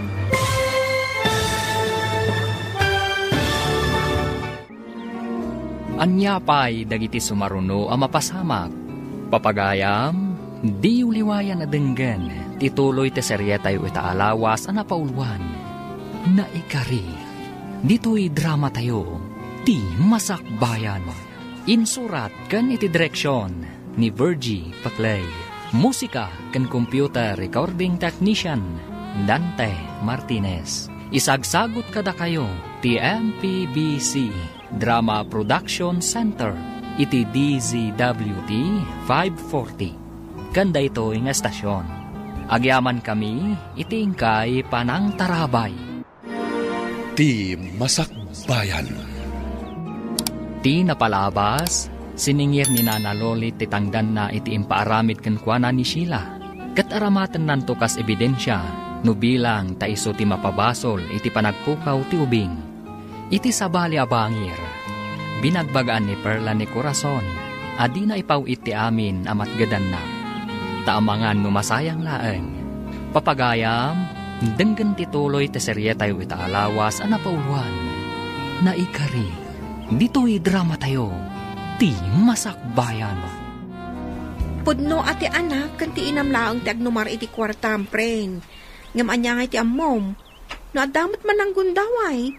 Ania pay dagiti sumaruno a mapasamak? Papagayam, diyo liwayan a denggen ti tuloy ti serietayo ita a lawas a napauluan, Naikari. Ditoy dramatayo, Ti Masakbayan. Insurat ken iti direksion ni Virgie Paclay. Musika ken computer recording technician, Dante Martinez. Isagsagut kadakayo ti M P B C Drama Production Center iti D Z W T five forty. Ken daytoy nga estasion, agyamankami iti inkay panangtarabay. Ti Masakbayan. Ti napalabas, siningir ni Nana Lolit ti tangdanna iti impaaramid kenkuana ni Sheila, ket aramatennanto kas ebidensia no bilang ta isu ti mapabasol iti panagpukaw ti ubing. Iti sabali a bangir, binagbagaan ni Perla ni Corazon a dina ipaw-it ti amin a matgedanna. Ta amangan no masayang laeng. Papagayam, denggen ti tuloy ti serietayo ita a lawas a napauluan, Naikari. Ditoy dramatayo, Ti Masakbayan. Pudno a ti anak ken ti inam laeng ti agnumar iti kuartam, pren. Ngem ania ngay ti ammom? No adda met mananggundaway,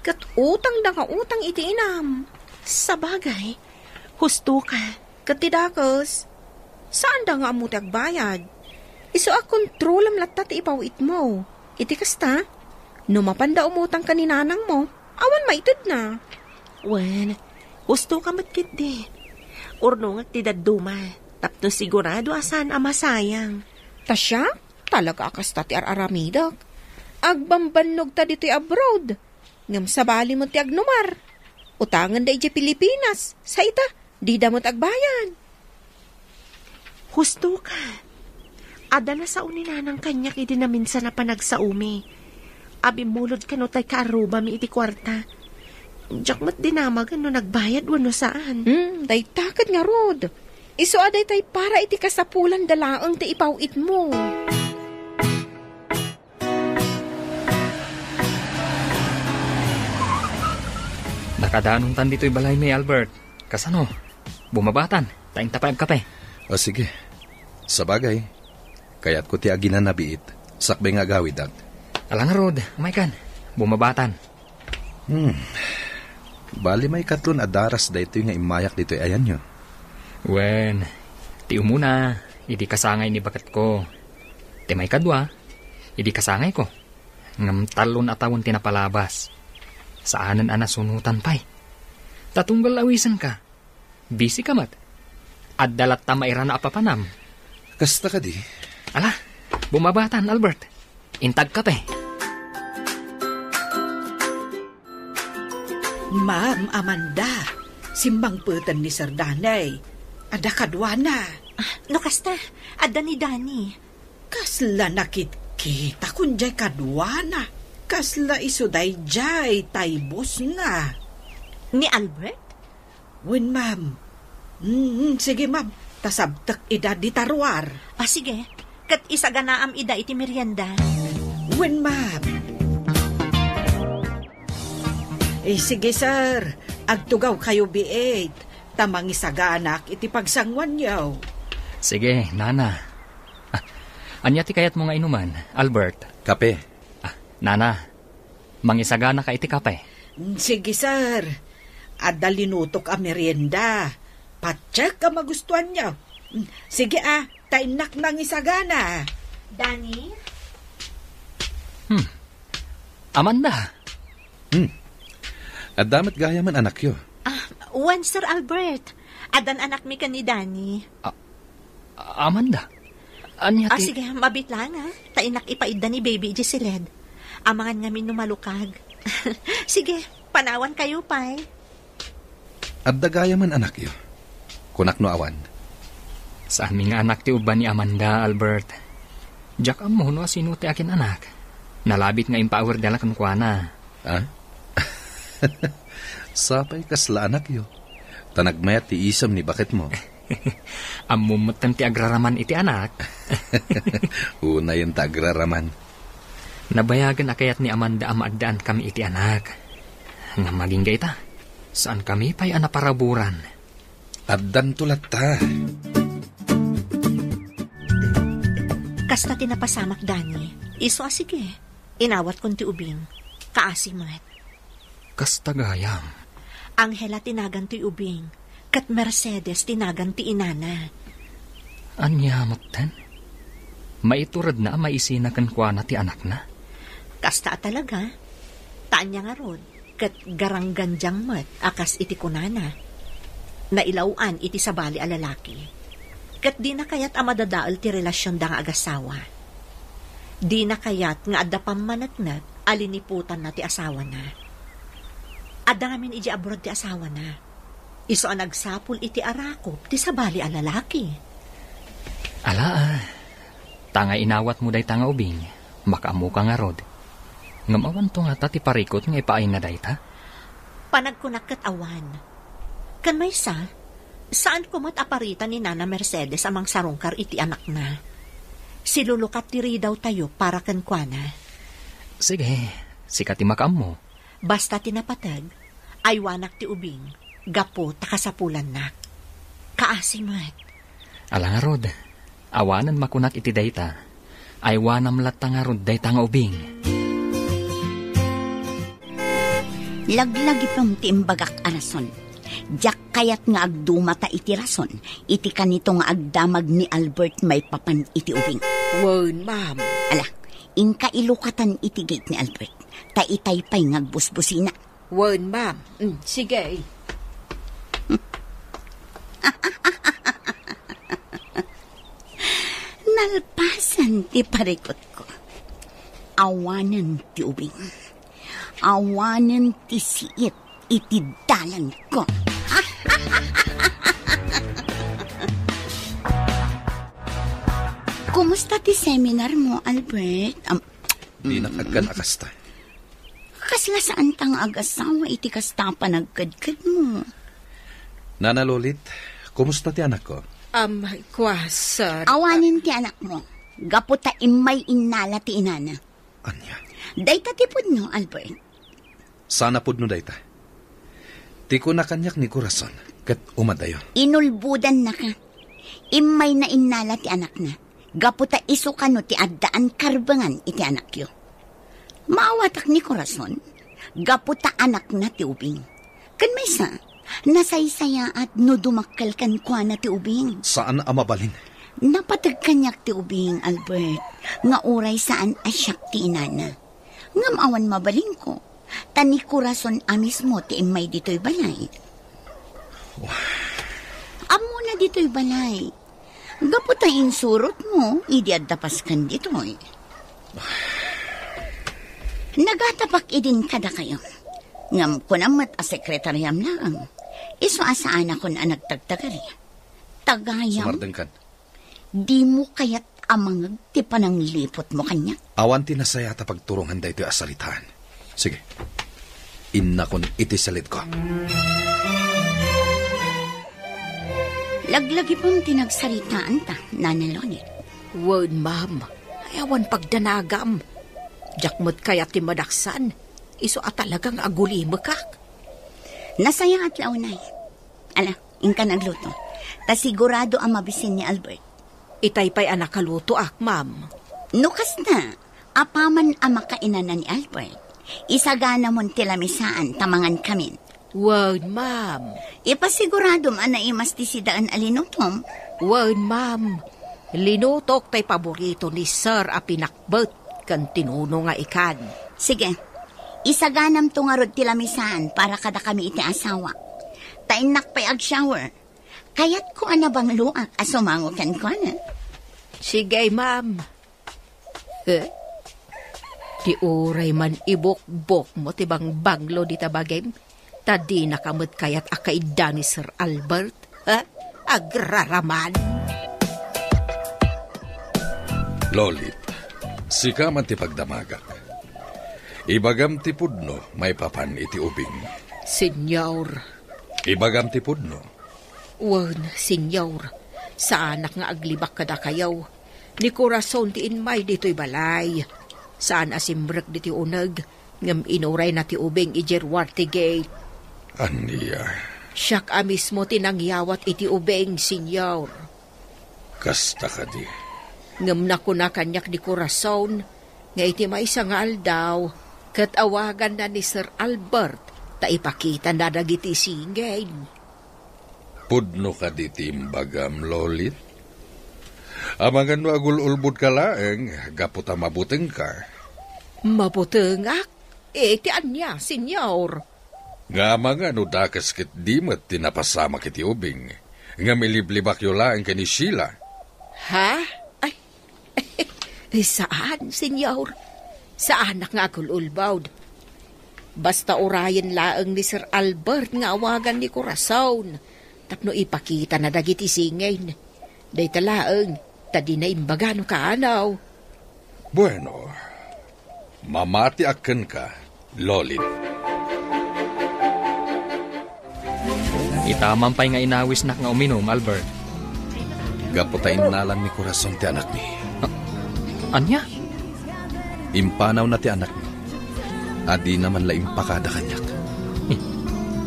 ket utangda nga utang iti inam. Sabagay, husto ka. Ket ti dakes, saanda nga ammo ti agbayad. Isu a kontrolem latta ti ipaw-itmo. Iti kasta, no mapanda umutang ken ni nanangmo, awan maitedna. Wen, husto ka met ketdi. Urnongek ti dadduma, tapno sigurado a saan a masayang. Ta siak, talaga a kasta ti ar-aramidek. Agbambannog ta ditoy abroad. Ngem sabali met ti agnumar. Utangen da idiay Pilipinas, sa ita, dida met agbayad. Husto ka. Adda nasao ni nanang kaniak idi naminsan a panagsaomi. Abimmulod kano tay kaarrubami iti kuarta. Diak met dinamagen no nagbayad wenno saan. Hmm, dayta ket ngarud. Isu a daytay para iti kasapulan da laeng ti ipaw-itmo. Nakadanontan ditoy balaymi, Albert. Kasano? Bumabatan, ta inta pay agkape. O, sige. Sabagay, kayatko ti aginanabiit, sakbay nga agawidak. Ala ngarud, umaykan. Bumabatan. Hmm. Bali, maikatlon a daras daytoy nga immayak ditoy ayanyo. Wen, ti umuna, idi kasangay ni baketko. Ti maikadua, idi kasangayko. Ngem tallo a tawen ti napalabas. Saanen a nasunotan pay. Ta tunggal awisenka. Busy ka met. Adda latta mairana a papanam. Kasta kadi? Ala, bumabatan, Albert. Inta agkape. Ma'am Amanda, simmangpeten ni Sir Danny. Adda kaduana. Ah, no kasta, adda ni Danny. Kasla nakitkita kun diay kaduana. Kasla isu daydiay taybosna. Ni Albert? Wen, ma'am. Mm, sige, ma'am. Ta sabtek ida dita ruar. Ah, sige. Ket isaganaam ida iti merienda. Wen, ma'am. Eh, sige, sir. Agtugawkayo biit, ta mangisaganak iti pagsanguanyo. Sige, nana. Ah, ania ti kayatmo nga inuman, Albert? Kape. Ah, nana, mangisaganaka iti kape? Mm, sige, sir. Adda linutok a merienda. Patiek a magustuanyo. Mm, sige, ah, ta innak mangisagana. Danny? Hmm. Amanda? Hmm. Adda met gayamen anakyo? Ah, wen, Sir Albert. Addan anakmi ken ni Danny. Ah, Amanda? Ania Ah, ti sige, mabiit lang, ah. Ta innak ipaidda ni baby idiay siled. Amangan ngamin no malukag. Sige, panawankayo pay. Adda gayamen anakyo? Kunak no awan. Saanmi nga anak ti ubba ni Amanda, Albert. Diak ammo no asino ti akin-anak. Nalabit nga impaawir dala kenkuana. Ah? Sapay kasla anakyo. Ta nagmayat ti isem ni baketmo. Ammom metten ti agraraman iti anak. Unayen ta agraraman. Nabayagen a kayat ni Amanda a maaddaan kami iti anak. Ngem agingga ita, saan kami pay a naparaburan. Addanto latta. Kasta ti napasamak, Dani. Isu a sige. Inawatkon ti ubing. Kaasi met. Kasta gayam. Angela ti nagan ti ubing, ket Mercedes ti nagan ti inana. Ania metten? Maituredna a maisina kenkuana ti anakna? Kasta a talaga. Ta ania ngarud, ket garanggandiang met a kas iti kunana. Nailaw-an iti sabali a lalaki. Ket dina kayat a madadael ti relasionda nga agasawa. Dina kayat nga adda pammaneknek a liniputanna ti asawana. Adda ngamin idiay abroad ti asawana. Isu a nagsapul iti arakop ti sabali a lalaki. Ala, a. Ta nga inawatmo dayta nga ubing, makaammoka ngarud. Ngem awanto ngata ti parikut nga ipaayna dayta? Panagkunak ket awan. Ken maysa, saanko met a parita ni Nana Mercedes a mangsarungkar iti anakna. Silulukat ti ridawtayo para kenkuana. Sige, sika ti makaammo. Basta ti napateg, aywanak ti ubing, gapu ta kasapulannak. Kaasi met. Ala ngarud, awanen makunak iti dayta. Aywanam latta ngarud dayta nga ubing. Laglagipem ti imbagak a rason. Diak kayat nga agdumata iti rason, iti kanito nga agdamag ni Albert maipapan iti ubing. Wen, ma'am. Ala, inka ilukatan iti gate ni Albert. Ta itay pay nga agbusbusina. Wen, ma'am. Mm, sige. Nalpasan ti parikutko. Awanen ti ubing. Awanen ti siit iti dalanko. Kumusta ti seminar mo, Albert? Am- Dinak agkan a kasta. Kasla saanta nga agasawa iti kasta a panagkedkedmo. Nana Lolit, kumusta ti anakko? Am, kua, sir. Awanen ti anakmo. Gapu ta immay innala ti inana. Ania? Dayta ti pudno, Albert. Saan a pudno dayta? Ti kuna kaniak ni Corazon, ket umadayo. Inulbodannaka. Immayna innala ti anakna. Gapu ta isu kano ti addaan karbengan iti anakyo. Maawatak ni Corazon, gapu ta anakna ti ubing. Ken maysa, nasaysayaat no dumakkel kenkuana ti ubing. Saan a mabalin. Napateg kaniak ti ubing, Albert, nga uray saan a siak ti inana. Ngem awan mabalinko, ta ni Corazon a mismo ti immay ditoy balay. Ammona ditoy balay. Gapu ta insurotmo idi adda pasken ditoy. Nagatapak idin kadakayo. Ngem kunam met a sekretariam laeng. Isu a saanakon a nagtagtagari. Tagayam. Sumardengkan. Dimo kayat a mangeg ti panangliputmo kaniak? Awan ti nasayaat a pagturongan daytoy a saritaan. Sige. Innakon iti salitko. Laglagipem ti nagsaritaanta, Nana Lolit. Wen, ma'am. Ay, awan pagdanagam. Diak met kayat ti madaksan. Isu a talaga nga agulimekak. Nasayaat la unay. Ala, inka nagluto. Ta sigurado a mabisin ni Albert. Itay pay a nakalutoak, ma'am. No kasta, apaman a makainana ni Albert, isaganamon ti lamisaan ta mangankamin. Wen, ma'am. Ipasiguradom a naimas ti sidaen a linutom. Wen, ma'am. Linutok tay paborito ni Sir a pinakbet ken tinuno nga ikan. Sige. Isaganamto ngarud ti lamisaan para kadakami iti asawa. Ta innak pay ag-shower. Kayatko a nabangloak a sumango kenkuana. Sige, ma'am. Eh? Ti uray man ibukbokmo ti bangbanglo dita bagim, ta dinaka met kayat a kaidda ni Sir Albert, ha? Agraraman! Lolit, sika man ti pagdamagak. Ibagam ti pudno maipapan iti ubing. Señor. Ibagam ti pudno. Wen, Señor. Saanak nga aglibak kadakayo. Ni Corazon ti immay ditoy balay. Saan a simrek ditoy uneg, ngem inurayna ti ubing idiay ruar ti gate. Ania? Siak a mismo ti nangyawat iti ubing, Señor. Kasta kadi? Ngem nakuna kaniak ni Corazon nga iti maysa nga aldaw, ket awaganna ni Sir Albert ta ipakitana dagiti singin. Pudno kadi ti imbagam, Lolit? Amangan no agul-ulbodka laeng gapu ta mabutengka. Mabutengak? Iti ania, Señor? Nga amangan no dakes ket di met ti napasamak iti ubing, ngem iliblibakyo laeng ken ni Sheila. Ha? Ay, saan, Señor. Saanak nga agul-ulbod. Basta urayen laeng ni Sir Albert nga awagan ni Corazon tapno ipakitana dagiti singin. Dayta laeng, ta dina imbaga no kaano. Bueno, mamatiak kenka, Lolit. Itaman pay nga inawisnak nga uminum, Albert. Gapu ta innalan ni Corazon ti anakmi. A-, ania? Impanawna ti anakmi. A dina man la impakada kaniak. Eh,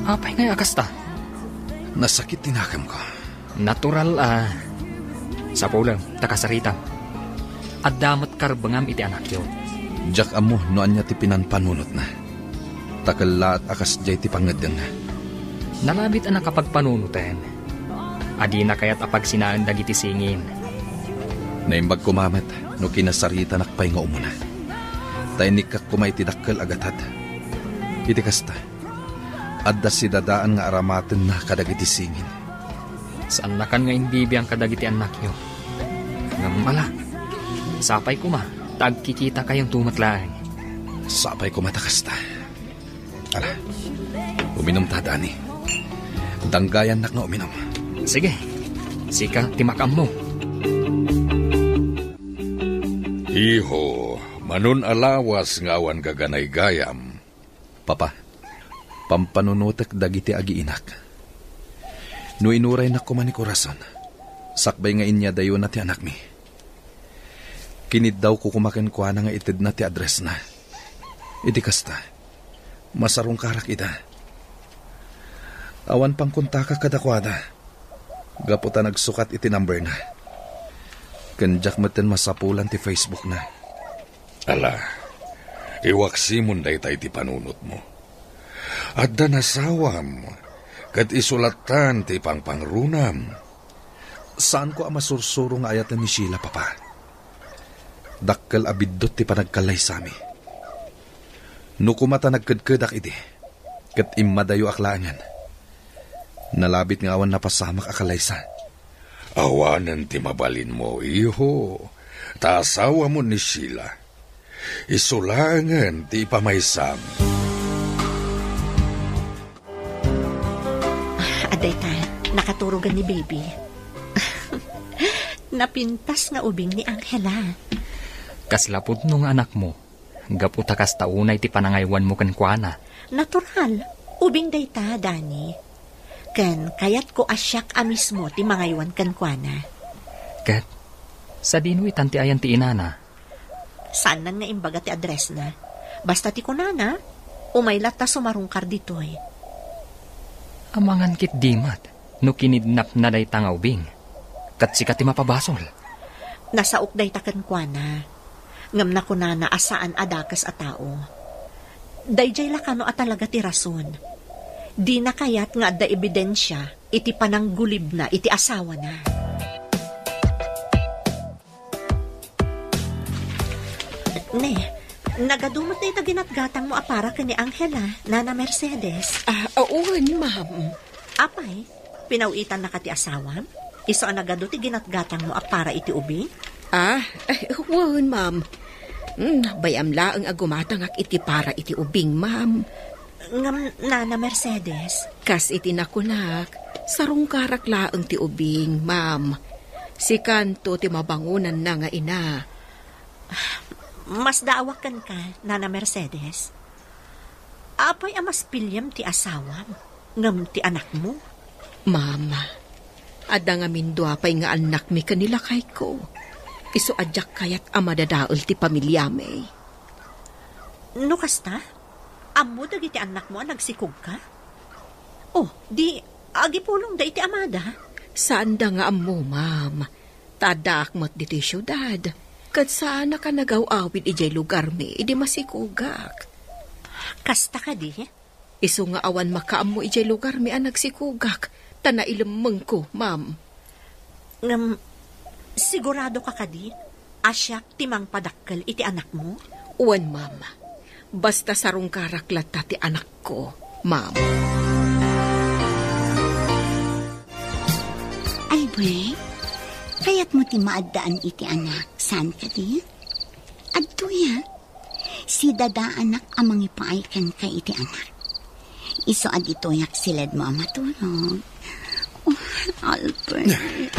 apay ngay a kasta? Nasakit ti nakemko. Natural a. Sapulem, ta kasaritam. Adda met karbengam iti anakyo. Diak ammo no ania ti pinanpanunotna. Ta kellaat a kasdiay ti pangngeddengna. Nalabit a nakapagpanunoten. A dina kayat a pagsinaen dagiti singin. Naimbag koma met no kinasaritanak pay nga umuna. Ta inikkak koma iti dakkel a gatad. Iti kasta, adda sidadaan nga aramatenna kadagiti singin. Saannakan nga imbibiang kadagiti annakyo. Ngem ala, sapay koma ta agkikitakayon met laeng. Sapay koma ta kasta. Ala, uminumta, Dani. Danggayannak nga uminum. Sige, sika ti makaammo. Iho, manon a lawas nga awan gaganaygayam. Papa, pampanunotek dagiti agiinak. No inuraynak koma ni Corazon, sakbay nga inyadayona ti anakmi. Kiniddawko koma kenkuana nga itedna ti addressna. Iti kasta, masarungkarak ida. Awan pangkontakak kadakuada, gapu ta nagsukat iti numberna. Ken diak metten masapulan ti Facebookna. Ala, iwaksimon dayta iti panunotmo. Adda nasawam, ket isu lattan ti pangpangrunam. Saanko a masursuro nga ayaten ni Sheila, Papa. Dakkel a biddut ti panagkallaysami. No koma ta nagkedkedak idi, ket immadayoak laengen. Nalabit nga awan napasamak a kallaysa. Awanen ti mabalinmo, iho, ta asawamo ni Sheila. Isu laengen ti ipamaysam. Ah, adda ita, nakaturogan ni baby. Napintas nga ubing ni Angela. Kasla pudno nga anakmo, gapu ta kasta unay ti panangaywanmo kenkuana. Natural, ubing dayta, Dani. Ken kayatko a siak a mismo ti mangaywan kenkuana. Ket, sadino itan ti ayan ti inana? Saannan nga imbaga ti addressna. Basta ti kunana, umay latta sumarungkar ditoy. Amangan ketdi met no kinidnapna dayta nga ubing. Ket sika ti mapabasol. Nasaok dayta kenkuana. Ngem nakunana a saan a dakes a tao. Daydiay la kano a talaga ti rason. Dina kayat nga adda ebidensia iti pananggulibna iti asawana. Ne, nagadu met dayta ginatgatangmo a para ken ni Angela, Nana Mercedes. Ah, wen, ma'am. Apay, pinaw-itannaka ti asawam? Isu a nagadu ti ginatgatangmo a para iti ubing? Ah, eh, wen, ma'am. Hmm, bay-am laeng a gumatangak iti para iti ubing, ma'am. Ngem, Nana Mercedes? Kas iti nakunak, sarungkarak laeng ti ubing, ma'am. Sikanto ti mabangonanna nga ina. Masdaawak kenka, Nana Mercedes. Apay a mas piliem ti asawam ngem ti anakmo? Mama, adda ngamin dua pay nga annakmi ken ni lakayko. Isu a diak kayat a madadael ti pamiliami. No kasta, ammo dagiti annakmo a nagsikogka? Oh, di agipulongda iti amada? Saanda nga ammo, ma'am. Ta addaak met ditoy siudad. Ket saanak a nagaw-awid idiay lugarmi idi masikogak. Kasta kadi? Isu nga awan makaammo idiay lugarmi a nagsikogak, ta nailemmengko, ma'am. Ngem, siguradoka kadi a siak ti mangpadakkel iti anakmo? Wen, ma'am. Basta sarungkarak latta ti anakko, ma'am. Albert, kayatmo ti maaddaan iti anak, saan kadi? Adtoya, sidadaanak a mangipaay kenka iti anak. Isu a ditoyak siledmo a maturog. Oh, Albert.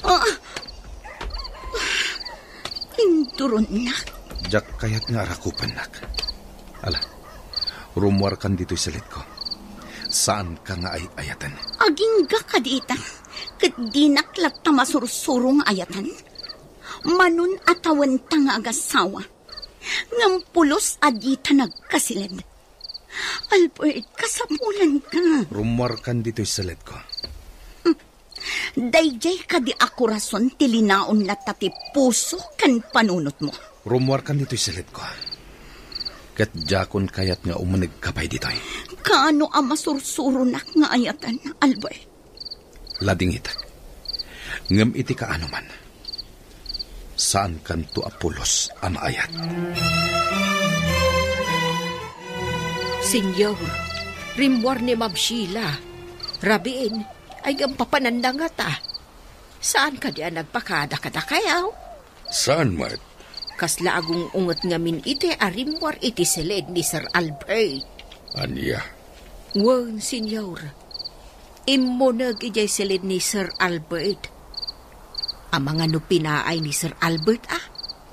Oh. Induronnak. Diak kayat nga arakupennak. Ala, rummuarkan ditoy siledko. Saanka nga ay-ayaten. Agingga kadi ita, ket dinak latta masursuro nga ayatan. Manon a tawenta nga agasawa, ngem pulos a dita nagkasiled. Albert, kasapulanka. Rummuarkan ditoy siledko. Daydiay kadi a korason ti linaon latta ti puso ken panunotmo. Rummuarkan ditoy siledko. Ket diakon kayat nga umunegka pay ditoy. Kaano a masursuronak nga ayatan, Albert? Ladingitak. Ngem iti kaanoman, saankanto a pulos a maayat. Senyor, rimmuar ni Ma'am Sheila. Rabiin, ay ngem papananda ngata. Saan kadi a nagpakada kadakayo? Saan met? Kasla agung-unget ngamin iti a rimmuar iti siled ni Sir Albert. Ania? Wen, Senyor. Immuneg idiay siled ni Sir Albert. Amangan no pinaay ni Sir Albert, a?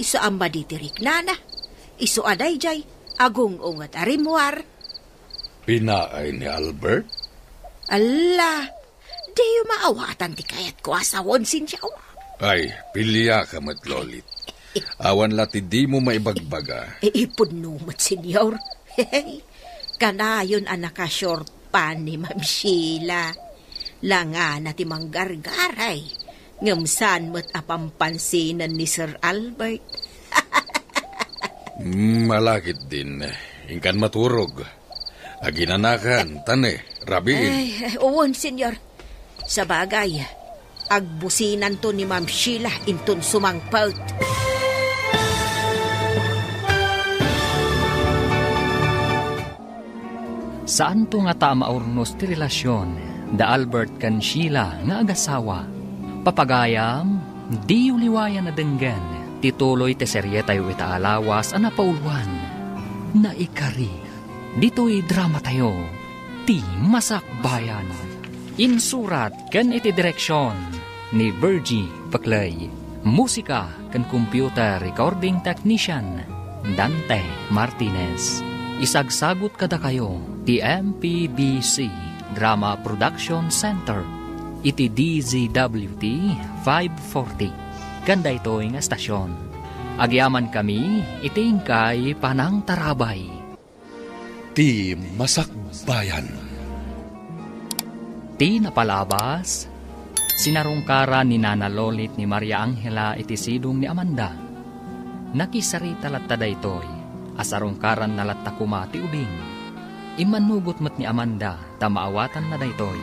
Isu a madi ti riknana. Isu a daydiay, agung-unget a rimmuar. Pinaay ni Albert? Alla, diyo maawatan ti kayatko a sawen, Senyor? Ay, piliaka met, Lolit. Awan la ti dimo maibagbaga. Ipudno met, Senyor. Kanayon a naka-short pant ni Ma'am Sheila. Langana ti manggargaray. Ngem saan met a pampansinan ni Sir Albert. Mm, malakit din. Inkan maturog. Aginanakan, tane, rabiin. Ay, wen, Senyor. Sabagay, agbusinanto ni Ma'am Sheila inton sumangpet. Saanto ngata a maurnos ti relasion da Albert ken Sheila nga agasawa. Papagayam, diyo liwayan a denggen ti tuloy ti serietayo ita a lawas a napauluan. Naikari. Ditoy dramatayo, Ti Masakbayan. Insurat ken iti direksion ni Virgie Peclay. Musika ken computer recording technician, Dante Martinez. Isagsagut kadakayo ti M P B C Drama Production Center iti D Z W T five forty. Ken daytoy nga estasion, agyamankami iti inkay panangtarabay. Ti Masakbayan. Ti napalabas, sinarungkaran ni Nana Lolit ni Maria Angela iti sidong ni Amanda. Nakisarita latta daytoy a sarungkaranna latta koma ti ubing. Immanugot met ni Amanda ta maawatanna daytoy.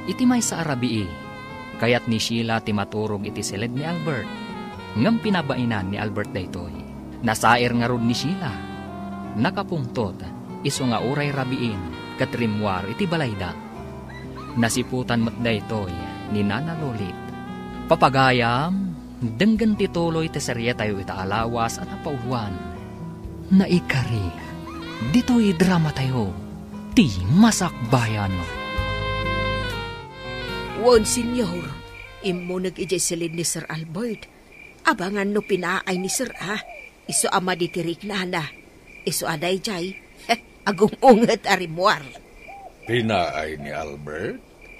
Iti maysa a rabii, kayat ni Sheila ti maturog iti siled ni Albert. Ngem pinabainan ni Albert daytoy. Nasair ngarud ni Sheila. Nakapungtot, isu nga uray rabiin ket rimmuar iti balayda. Nasiputan met daytoy ni Nana Lolit. Papagayam, denggen ti tuloy ti serietayo ita a lawas a napauluan. Naikari, ditoy dramatayo, Ti Masakbayan. Wen, Senyor, immuneg idiay siled ni Sir Albert. Abangan no pinaay ni Sir, a. Isu a madi ti riknana. Isu a daydiay, agum-unget a rimmuar. Pinaay ni Albert?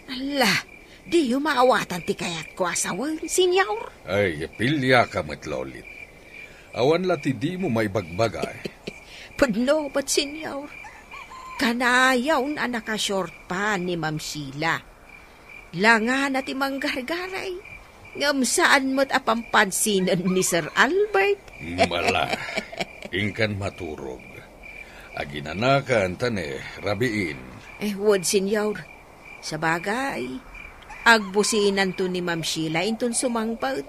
Ala, diyo maawatan ti kayatko a sawen, Senyor? Ay, piliaka met, Lolit. Awan la ti dimo maibagbaga, eh. Pudno met, Senyor. Kanayon a naka-short pa ni Ma'am Sheila. Langana ti manggargaray, ngem saan met a pampansinen ni Sir Albert. Mala, inkan maturog. Aginanakan ta ne, rabiin. Eh, wen, Senyor. Sabagay, agbusinanto ni Ma'am Sheila inton sumangpet.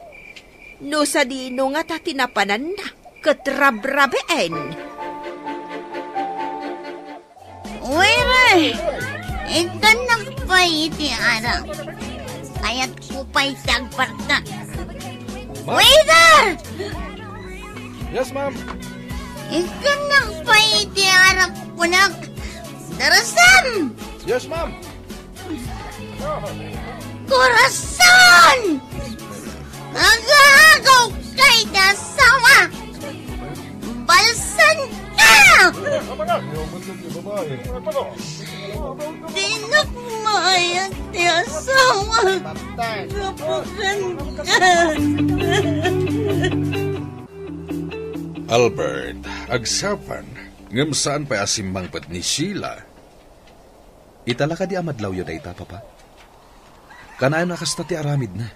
No sadino ngata ti napananna, ket rabrabien. Waiter! Ikkannak pay iti arak. Kayatko pay ti agparta. Ma- Waiter! Yes, ma'am. Ikkannak pay iti arak, kunak. Darasam! Yes, ma'am. Corazon! Nagaagaw kay asawa! Balsan ka! Dinak maayat ti asawa! Kapukan ka! Albert, agsapa, ngem saan pay a simmangpet ni Sheila. Ita la kadi a madlawyo dayta, Papa? Kanayon a kasta ti aramidna.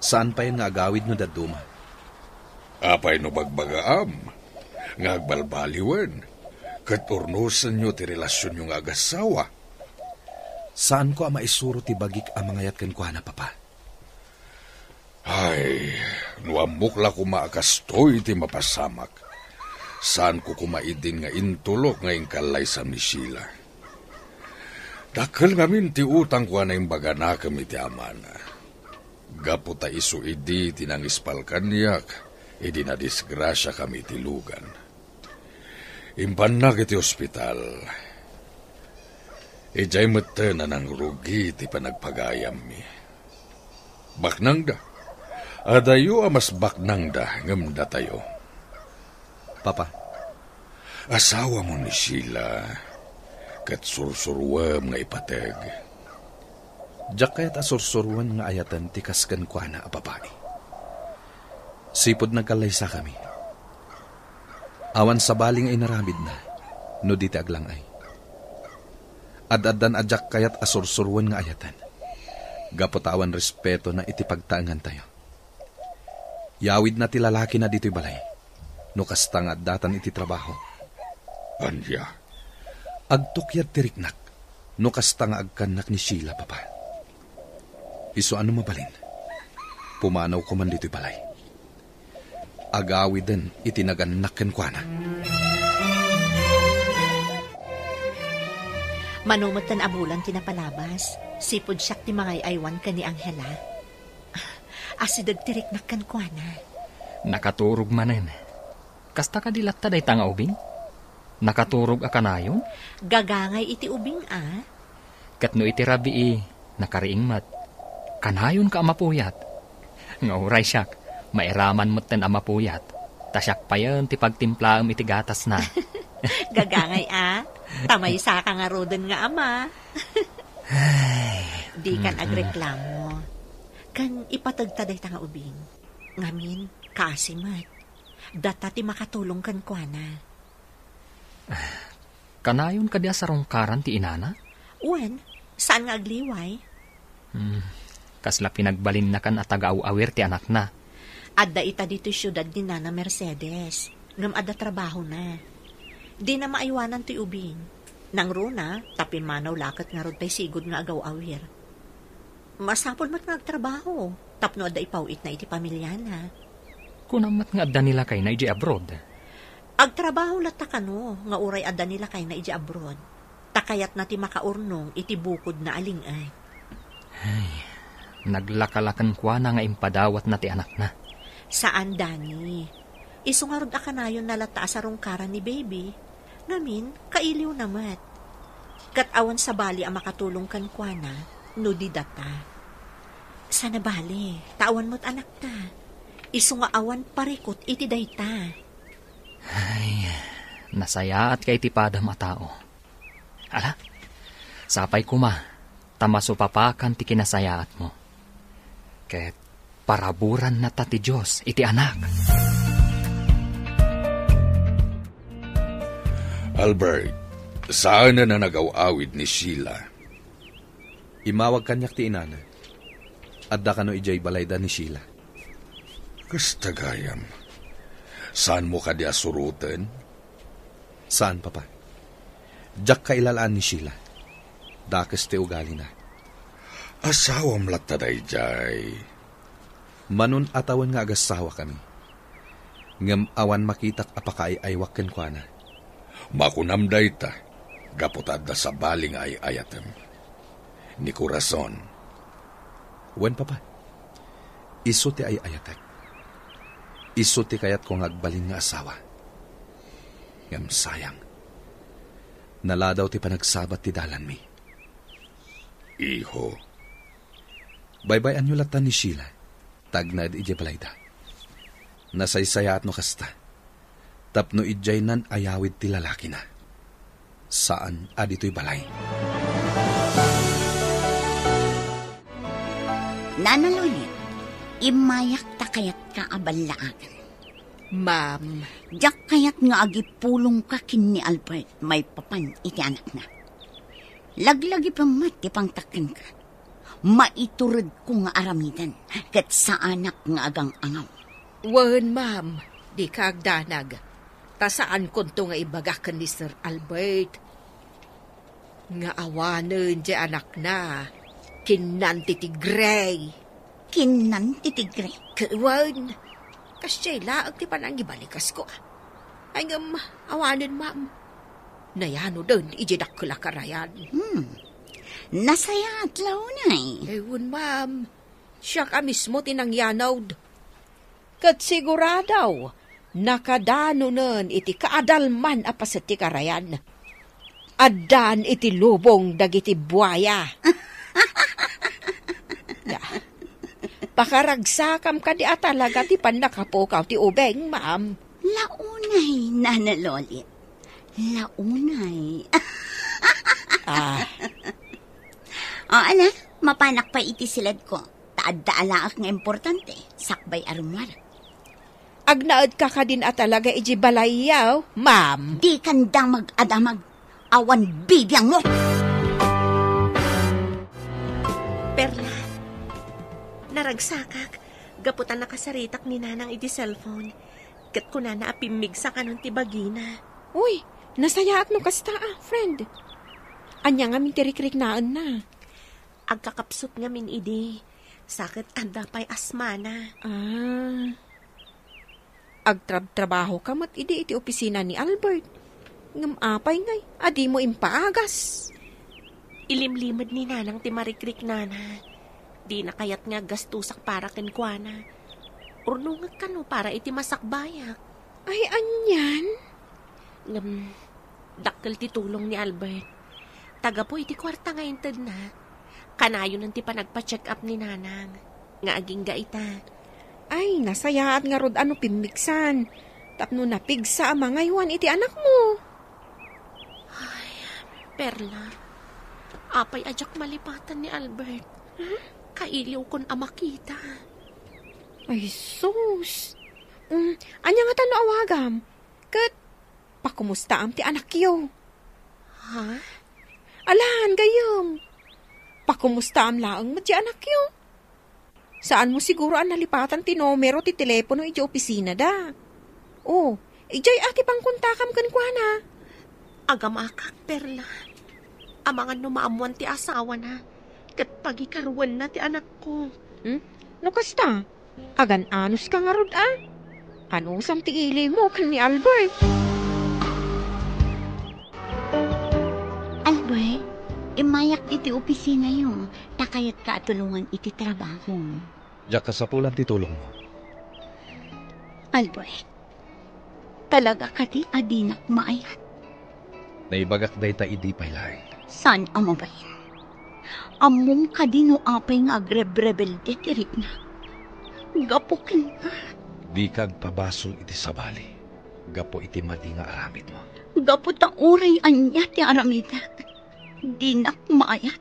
Saan payen nga agawid no dadduma. Apay no bagbagaam nga agbalbaliwen ket urnosenyo ti relasionyo nga agassawa? Saanko a maisuro ti bagik a mangayat kenkuana, Papa. Ay, no ammok la koma a kastoy ti mapasamak, saanko koma idin nga intulok nga inkallaysam ni Sheila. Dakkel ngamin ti utangko a naimbaganakem iti amana. Gapu ta isu idi ti nangispal kaniak idi nadisgrasiakami iti lugan. Impannak iti ospital. Idiay metten a nangrugi ti panagpagayammi. Baknangda. Adayo a mas baknangda ngem datayo. Papa. Asawamo ni Sheila, ket sursuruem nga ipateg. Diak kayat a sursuroen nga ayaten ti kas kenkuana a babai. Sipud nagkallaysakami. Awan sabali nga inaramidna no di ti aglang-ay. Ad-addan a diak kayat a sursuroen nga ayaten, gapu ta awan respetona iti pagtaengantayo. Yawidna ti lalakina ditoy balay, no kasta nga addatan iti trabaho. Ania? Agtukyad ti riknak, no kasta nga agkannak ni Sheila, Papa. Isu a no mabalin, pumanawko man ditoy balay. Agawiden iti nagannak kenkuana. Mano metten a bulan ti napalabas, sipud siak ti mangay-aywan ken ni Angela. Asideg ti riknak kenkuana. Nakaturog manen. Kasta kadi latta dayta nga ubing? Nakaturog a kanayon? Gagangay iti ubing, a. Ket no iti rabii, nakariing met. Kanayonka a mapuyat. Nga uray siak, mairaman metten a mapuyat. Ta siak payen ti pagtimplaem iti gatasna. Gagangay, a. Ta maysaka ngaruden nga ama. Ay. Dikan Mm-mm. agreklamo. Ken ipategta dayta nga ubing. Ngamin, kaasi met. Data ti makatulong kenkuana. Kanayon kadi a sarungkaran ti inana? Wen, saan nga agliway? Hmm, kasla pinagbalinnakan a taga-aw-awir ti anakna. Adda ita ditoy siudad ni Nana Mercedes, ngem adda trabahona. Dina maaywanan toy ubing. Nangruna, ta pimmanaw la ket ngarud pay sigud nga agaw-awir. Masapul met nga agtrabaho tapno adda ipaw-itna iti pamiliana. Kunam met nga adda ni lakayna idiay abroad. Agtrabaho latta kano nga uray adda ni lakayna idiay abroad, ta kayatna ti makaurnong iti bukodna a ling-et. Ay, naglaka la kenkuana nga impadawatna ti anakna. Saan, Danny. Isu ngarud a kanayonna latta a sarungkaran ni Baby. Ngamin, kailiwna met. Ket awan sabali a makatulong kenkuana no di data. Sana bale, ta awan met anakta. Isu nga awan parikut iti dayta. Ay, nasayaatka iti padam a tao. Ala, sapay koma, ta masupapakan ti kinasayaatmo. Ket paraburanna ta ti Dios iti anak. Albert, saanen a nagaw-awid ni Sheila. Immawag kaniak ti inana. Adda kano idiay balayda ni Sheila. Kasta gayam. Saanmo kadi a suroten? Saan, Papa. Diak kailalaan ni Sheila. Dakes ti ugalina. Asawam latta daydiay. Manon a tawen nga agassawa kami. Ngem awan makitak a pakaay-aywak kenkuana. Makunam dayta, gapu ta adda sabali nga ay-ayatem. Ni Corazon. Wen, Papa. Isu ti ay-ayatek. Isu ti kayatko nga agbalin nga asawa. Ngem sayang. Naladaw ti panagsabat ti dalanmi. Iho. Baybay-anyo latta ni Sheila. Tagnaed idiay balayda. Nasaysayaat no kasta. Tapno idiay nan-ayawid ti lalakina. Saan a ditoy balay. Nana Lolit, immayak ta kayatka a ballaagan. Ma'am. Diak kayat nga agipulongka ken ni Albert maipapan iti anakna. Laglagipem met ti pangtakkenka. Maituredko nga aramiden, ket saanak nga agang-angaw. Wen, ma'am, dika agdanag. Ta saankonto nga ibaga ken ni Sir Albert nga awanen ti anakna, kinnan ti tigre. Kinnan ti tigre? Ke-, wen, kasdiay laeng ti panangibalikas ko. Ay, ngem, awanen, ma'am. Nayanoden iti dakkel a karayan. Hmm. Nasayaat la unay. Eh, wen, ma'am. Siak a mismo ti nangyanawd. Ket sigurado, nakadanonen iti kaadalman a paset ti karayan. Addan iti lubong dagiti buaya. Ya. Pakaragsakam kadi a talaga ti pannakapukaw ti ubing, ma'am. Launay, Nana Lolit. Launay. Ah. O, ala, mapanak pay iti siledko. Ta adda alaek nga importante, sakbay a rummuar. Agnaedka kadin a talaga iti balayyo, ma'am? Dikan damag a damag. Awan bibiangmo! Perla, naragsakak, gapu ta nakasaritak ni Nanang iti cellphone. Ket kunana a pimmigsa kanon ti bagina. Uy, nasayaat no kasta a, friend. Ania ngamin ti rikriknaenna? Agkakapsut ngamin idi, sa ket adda pay asmana. Ah. Agtrabtrabahoka met idi iti opisina ni Albert. Ngem apay ngay a dimo impaagas? Ilimlimed ni Nanang ti marikriknana. Dina kayat nga aggastosak para kenkuana. Urnongek kano para iti masakbayak. Ay, anian? Ngem, dakkel ti tulong ni Albert. Ta gapu iti kuarta nga intedna, kanayonen ti panagpa-check-up ni Nanang nga agingga ita. Ay, nasayaat ngarud a no pimmigsan tapno napigsa a mangaywan iti anakmo. Ay, Perla, apay a diak malipatan ni Albert? Huh? Kailiwkon a makita. Ay, sus! Mm, ania ngata no awagam? Ket pakumustaam ti anakyo. Ha? Alan, gayyem. Pakumustaam laeng met ti anakyo. Saanmo siguro a nalipatan ti numero ti telepono iti opisinada. O, idiay a ti pangkontakam kenkuana. Agamakak, Perla. Amangan no maammoan ti asawana, ket pagikaruenna ti anakko. Hmm? No kasta, agan-anuska ngarud a? Anusam ti ilimo ken ni Albert? Albert, immayak iti opisinayo, ta kayatka a tulongan iti trabaho. Diak kasapulan ti tulongmo. Albert, talaga kadi a dinak maayat? Naibagak dayta idi pay laeng. Saan a mabain? Ammom kadi no apay nga agrebrebelde ti rikna? Gapu kenka. Dika agpabasol iti sabali gapu iti madi nga aramidmo. Gapu ta uray ania ti aramidek, dinak maayat.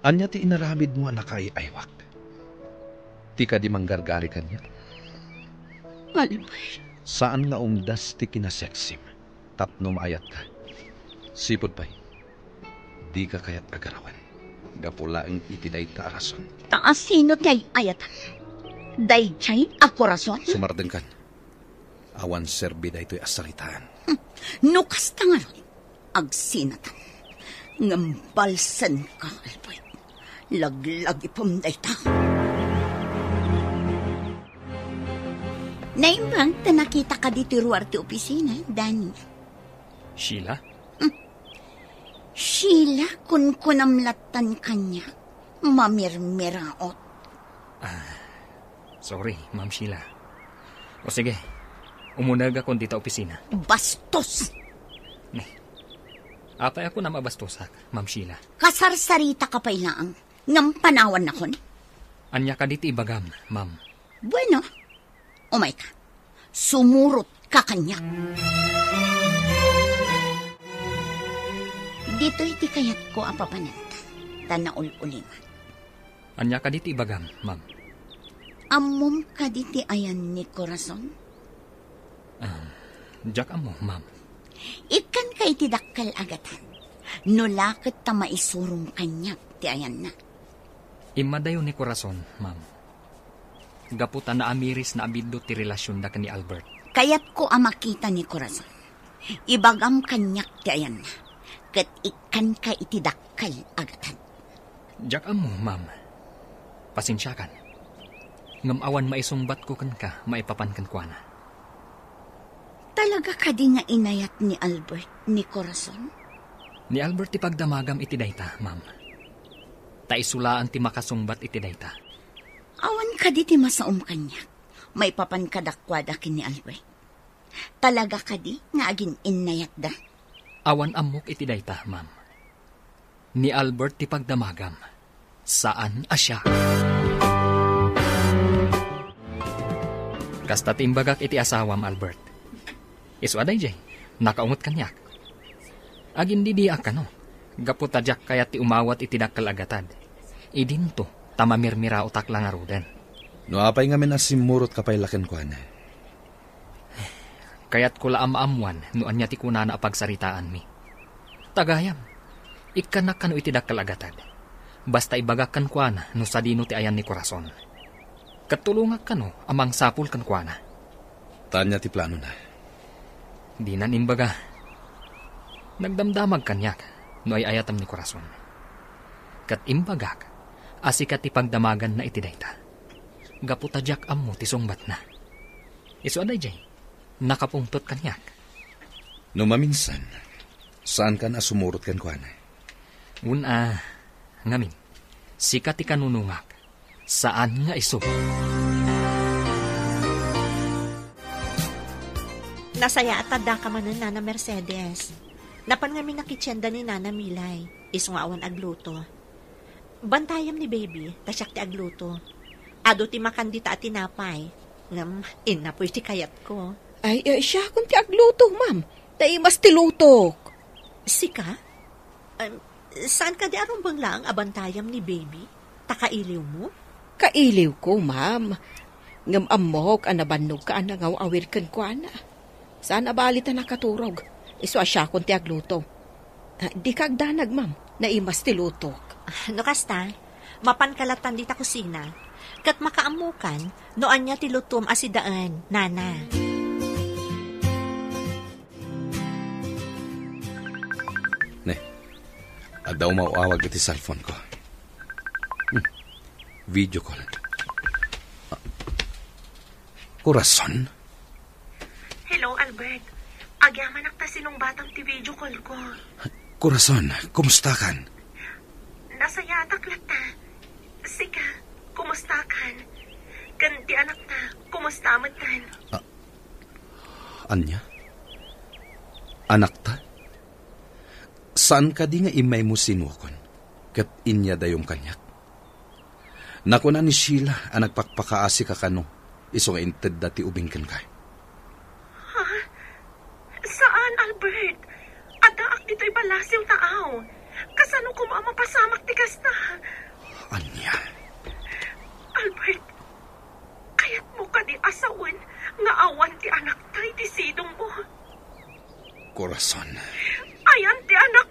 Ania ti inaramidmo a nakaay-aywak? Ti kadi manggargari kaniak? Albert. Saan nga umdas ti kinaseksim tapno maayatka. Sipud pay, dika kayat a garawen gapu laeng iti dayta a rason. Ta asino ti ay-ayatam? Daydiay a korason? Sumardengkan. Awan serbi daytoy a saritaan. Hmm. No kasta ngarud, agsinatam. Ngem balsenka, Albert. Laglagipem dayta. Naimbag ta nakitaka ditoy ruar ti opisina, Danny. Sheila? Hmm. Sheila, kunkunam lattan kaniak. Mamirmiraot. Ah, sorry, Ma'am Sheila. O sige, umunegakon dita opisina. Bastos! Ne. Apay a kunam a bastosak, Ma'am Sheila? Kasarsaritaka pay laeng, ngem panawannakon? Ania kadi ti ibagam, ma'am? Bueno, umayka. Sumurotka kaniak. Ditoy ti kayatko a papananta, ta naul-ulimak. Ania kadi ti ibagam, ma'am? Ammom kadi ti ayan ni Corazon? Ah, diak ammo, ma'am. Ikkanka iti dakkel a gatad. No la ket ta maisurom kaniak ti ayanna. Immadayo ni Corazon, ma'am. Gapu ta naamirisna a biddut ti relasionda ken ni Albert. Kayatko a makita ni Corazon. Ibagam kaniak ti ayanna, ket ikkanka iti dakkel a gatad. Diak ammo, ma'am. Pasensiakan. Ngem awan maisungbatko kenka maipapan kenkuana. Talaga kadi nga inayat ni Albert ni Corazon? Ni Albert ti pagdamagam iti dayta, ma'am. Ta isu laeng ti makasungbat iti dayta. Awan kadi ti masaom kaniak maipapan kadakuada ken ni Albert? Talaga kadi nga agin-innayatda? Awan ammok iti dayta, ma'am. Ni Albert ti pagdamagam, saan a siak. Kasta ti imbagak iti asawam, Albert. Isu a daydiay, nakaungot kaniak. Agindidiak kano, gapu ta diak kayat ti umawat iti dakkel a gatad. Idinto, ta mamirmiraotak la ngaruden. No apay ngamin a simmurotka pay la kenkuana? Kayatko la a maammuan no ania ti kunana a pagsaritaanmi. Ta gayam, ikkanak kano iti dakkel a gatad. Basta ibagak kenkuana no sadino ti ayan ni Corazon. Ket tulongak kano a mangsapul kenkuana. Ta ania ti planona? Dinan imbaga. Nagdamdamag kaniak no ay-ayatam ni Corazon. Ket imbagak a sika ti pagdamaganna iti dayta. Gapu ta diak ammo ti sungbatna. Isu a daydiay, nakapungtot kaniak. No maminsan, saankan a sumurot kenkuana? Wen a, ngamin, sika ti kanunongak, saan nga isu. Nasayaat ta addaka manen, Nana Mercedes. Napan ngamin a kitienda ni Nana Milay, isu nga awan agluto. Bantayam ni baby, ta siak ti agluto. Adu ti makan dita a tinapay, ngem innapoy ti kayatko. Ay, ay, siakon ti agluto, ma'am. Naimas ti lutok. Sika? Em, saan kadi a rumbeng laeng a bantayam ni baby? Ta kailiwmo? Kailiwko, ma'am. Ngem ammok a nabannogka a nangaw-awir kenkuana. Saan a bali ta nakaturog. Isu a siakon ti agluto. Ah, dika agdanag, ma'am. Naimas ti lutok. Ah, no kasta, mapanka lattan dita kusina. Ket makaammokan no ania ti lutom a sidaen, nana. Ne, adda umaw-awag iti cellphone ko. Hmm. Video call. Ah. Corazon? Hello, Albert. Agyamanak ta sinungbatam ti video call ko. Corazon, kumustakan? Nasayaatak latta. Sika, kumustakan? Ken ti anakta, kumusta metten? Ah, ania? Anakta? Saan kadi nga immaymo sinuakon, ket inyadayom kaniak? Nakuna ni Sheila a nagpakpakaasika kano, Isu nga intedda ti ubing kenka. Ha? Saan, Albert. Addaak ditoy ballasiw taaw. Kasano koma a mapasamak ti kasta? Ania? Albert, kayatmo kadi a sawen nga awan ti anakta iti sidongmo? Corazon. Ayan ti anak